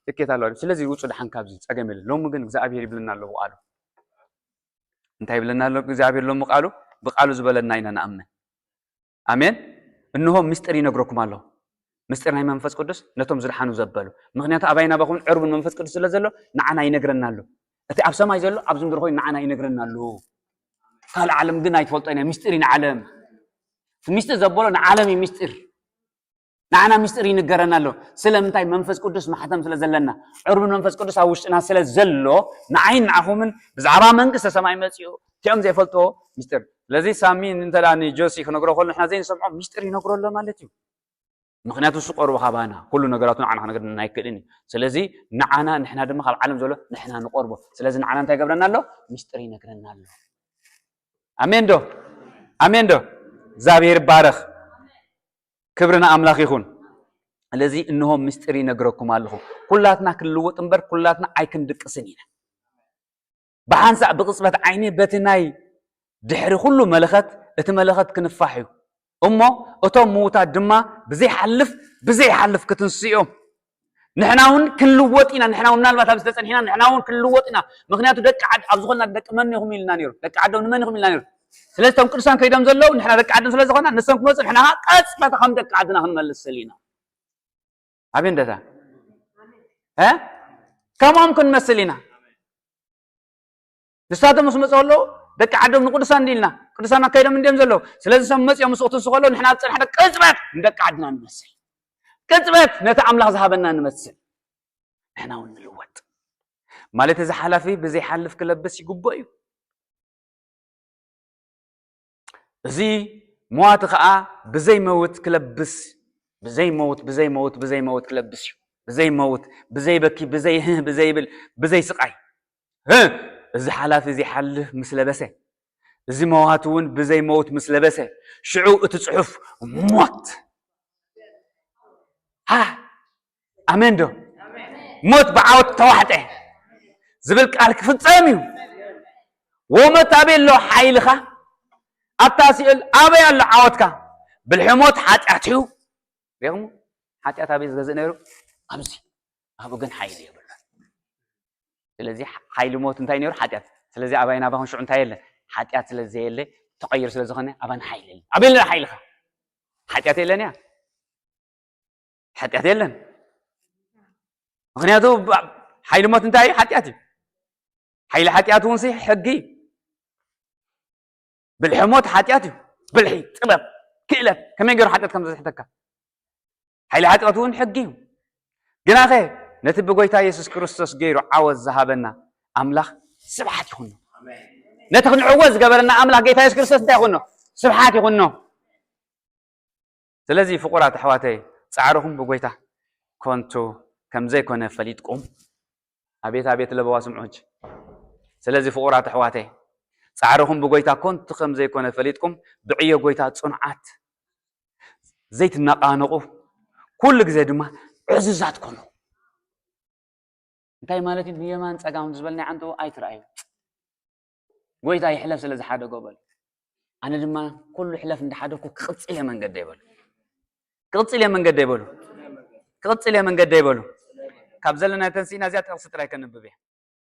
ትኬት ኣለዋ። ስለዚ ውፁ ድሓን ካብዚ ፀገም የለን። ሎሚ ግን እግዚኣብሔር ይብለና ኣለዎ ቃሉ። እንታይ ይብለና ኣሎ እግዚኣብሔር ሎሚ ቃሉ? ብቃሉ ዝበለና ኢና ንኣምን። ኣሜን። እንሆ ምስጢር ይነግረኩም ኣለኹ። ምስጢር ናይ መንፈስ ቅዱስ ነቶም ዝደሓኑ ዘበሉ። ምኽንያቱ ኣባይ ናባኹም ዕርቡን መንፈስ ቅዱስ ስለ ዘሎ ንዓና ይነግረና ኣሎ። እቲ ኣብ ሰማይ ዘሎ ኣብዚ ምድሪ ኮይኑ ንዓና ይነግረና ኣሎ። ካልእ ዓለም ግን ኣይትፈልጦ ኢና። ምስጢር እዩ ንዓለም። እቲ ምስጢር ዘበሎ ንዓለም እዩ ምስጢር። ንዓና ምስጢር ይንገረና ኣሎ። ስለምንታይ? መንፈስ ቅዱስ ማሕተም ስለ ዘለና፣ ዕርቡን መንፈስ ቅዱስ ኣብ ውሽጥና ስለ ዘሎ ንዓይን ንዓኹምን ብዛዕባ መንግስተ ሰማይ መጺኡ እቲኦም ዘይፈልጥዎ ምስጢር። ስለዚ ሳሚ እንተ ደኣ ንጆሲ ክነግሮ ከሎ ንሕና ዘይንሰምዖ ምስጢር ይነግሮ ኣሎ ማለት እዩ። ምኽንያቱ እሱ ቀርቡ ካባና ኩሉ ነገራቱ ንዓና ክነግረና ኣይክእልን እዩ። ስለዚ ንዓና ንሕና ድማ ካብ ዓለም ዘሎ ንሕና ንቆርቦ። ስለዚ ንዓና እንታይ ይገብረና ኣሎ? ምስጢር ይነግረና ኣሎ። ኣሜን ዶ? ኣሜን ዶ? እግዚኣብሔር ይባረኽ። ክብሪ ንኣምላኽ ይኹን። ስለዚ እንሆ ምስጢር ይነግረኩም ኣለኹ። ኩላትና ክንልወጥ እምበር ኩላትና ኣይክንድቅስን ኢና። ብሓንሳእ ብቕጽበት ዓይኒ በቲ ናይ ድሕሪ ኩሉ መለኸት እቲ መለኸት ክንፋሕ እዩ። እሞ እቶም ምዉታት ድማ ብዘይሓልፍ ብዘይሓልፍ ክትንስኡ እዮም። ንሕና እውን ክንልወጥ ኢና። ንሕና እውን ምናልባት ኣብዚ ተጸኒሕና ንሕና እውን ክንልወጥ ኢና። ምኽንያቱ ደቂ ዓድ ኣብ ዝኾንና ደቂ መን ኢኹም ኢልና ነይሩ። ደቂ ዓዶም ንመን ኢኹም ኢልና ነይሩ። ስለዚ እቶም ቅዱሳን ከይዶም ዘለዉ ንሕና ደቂ ዓዶም ስለ ዝኾና ንሶም ክመጹ ንሕና ኸዓ ቀጽበታ ከም ደቂ ዓድና ክንመልስ ስል ኢና። ኣበይ እንደታ እ ከምኦም ክንመስል ኢና። ንሳቶም ምስ መፁ ኣለዉ ደቂ ዓዶም ንቅዱሳን እንዲልና ቅዱሳን ኣካይዶም እንዲዮም ዘለዉ። ስለዚ ሰብ መፅኦም ምስ ክትንሱ ከለዉ ንሕና ኣብ ፀናሕና ቅፅበት ንደቂ ዓድና ንመስል። ቅፅበት ነቲ ኣምላኽ ዝሃበና ንመስል። ንሕና እውን ንልወጥ ማለት እዚ ሓላፊ ብዘይሓልፍ ክለብስ ይግብኦ እዩ። እዚ መዋቲ ኸዓ ብዘይመውት ክለብስ ብዘይመውት ብዘይመውት ብዘይመውት ክለብስ እዩ። ብዘይመውት ብዘይበኪ ብዘይህህ ብዘይብል ብዘይ ስቃይ ህ እዚ ሓላፊ እዚ ሓልፍ ምስ ለበሰ እዚ መዋቲ እውን ብዘይመውት ምስ ለበሰ ሽዑ እቲ ፅሑፍ ሞት ሃ ኣሜን ዶ ሞት ብዓወት ተዋሕጠ ዝብል ቃል ክፍፀም እዩ። ወሞት ኣበይ ኣሎ ሓይልኻ? ኣብታ ሲኦል ኣበይ ኣሎ ዓወትካ? ብልሒ ሞት ሓጢኣት እዩ። ሪኹም ሓጢኣት ኣበይ ዝገዝእ ነይሩ? ኣብዚ ኣብኡ ግን ሓይሊ የብሉን። ስለዚ ሓይሊ ሞት እንታይ ነይሩ? ሓጢኣት። ስለዚ ኣባይ ናባኹም ሽዑ እንታይ የለ? ሓጢኣት ስለ ዘየለ ተቐይሩ ስለ ዝኾነ ኣባን ሓይሊ የለ። ኣበይ ኣሎ ሓይልኻ? ሓጢኣት የለን እያ። ሓጢኣት የለን። ምኽንያቱ ሓይሊ ሞት እንታይ እዩ? ሓጢኣት እዩ። ሓይሊ ሓጢኣት እውን ሲ ሕጊ እዩ። ብልሒ ሞት ሓጢኣት እዩ። ብልሒ፣ ጥበብ፣ ክእለት ከመይ ገይሩ ሓጢኣት ከም ዘስሕተካ ሓይሊ ሓጢኣት እውን ሕጊ እዩ። ግናኸ ነቲ ብጎይታ የሱስ ክርስቶስ ገይሩ ዓወት ዝሃበና ኣምላኽ ስብሓት ይኹኖ። ነቲ ክንዕወት ዝገበረና ኣምላኽ ጌታ የሱስ ክርስቶስ እንታይ ይኹኖ? ስብሓት ይኹኖ። ስለዚ ፍቑራት ኣሕዋተይ ጻዕርኹም ብጎይታ ከንቱ ከም ዘይኮነ ፈሊጥኩም ኣቤት ኣቤት ለበዋ ስምዑ ሕጂ። ስለዚ ፍቑራት ኣሕዋተይ ጻዕርኹም ብጎይታ ከንቱ ከም ዘይኮነ ፈሊጥኩም ብዕዮ ጎይታ ጽኑዓት ዘይትነቓነቑ ኩሉ ግዜ ድማ ዕዙዛት ኮኑ። እንታይ ማለት እዩ? ብየማን ጸጋም ዝበልናይ ዓንተቦ ኣይትረኣዩ። ጎይታ ይሕለፍ ስለ ዝሓደጎ በሉ። ኣነ ድማ ኩሉ ሕለፍ እንዳሓደግኩ ክቕጽል እየ መንገደይ በሉ። ክቕጽል እየ መንገደይ በሉ። ክቕጽል እየ መንገደይ በሉ። ካብ ዘለናዮ ተንሲእና እዚኣ ጥቕሲ ጥራይ ከንብብ እየ።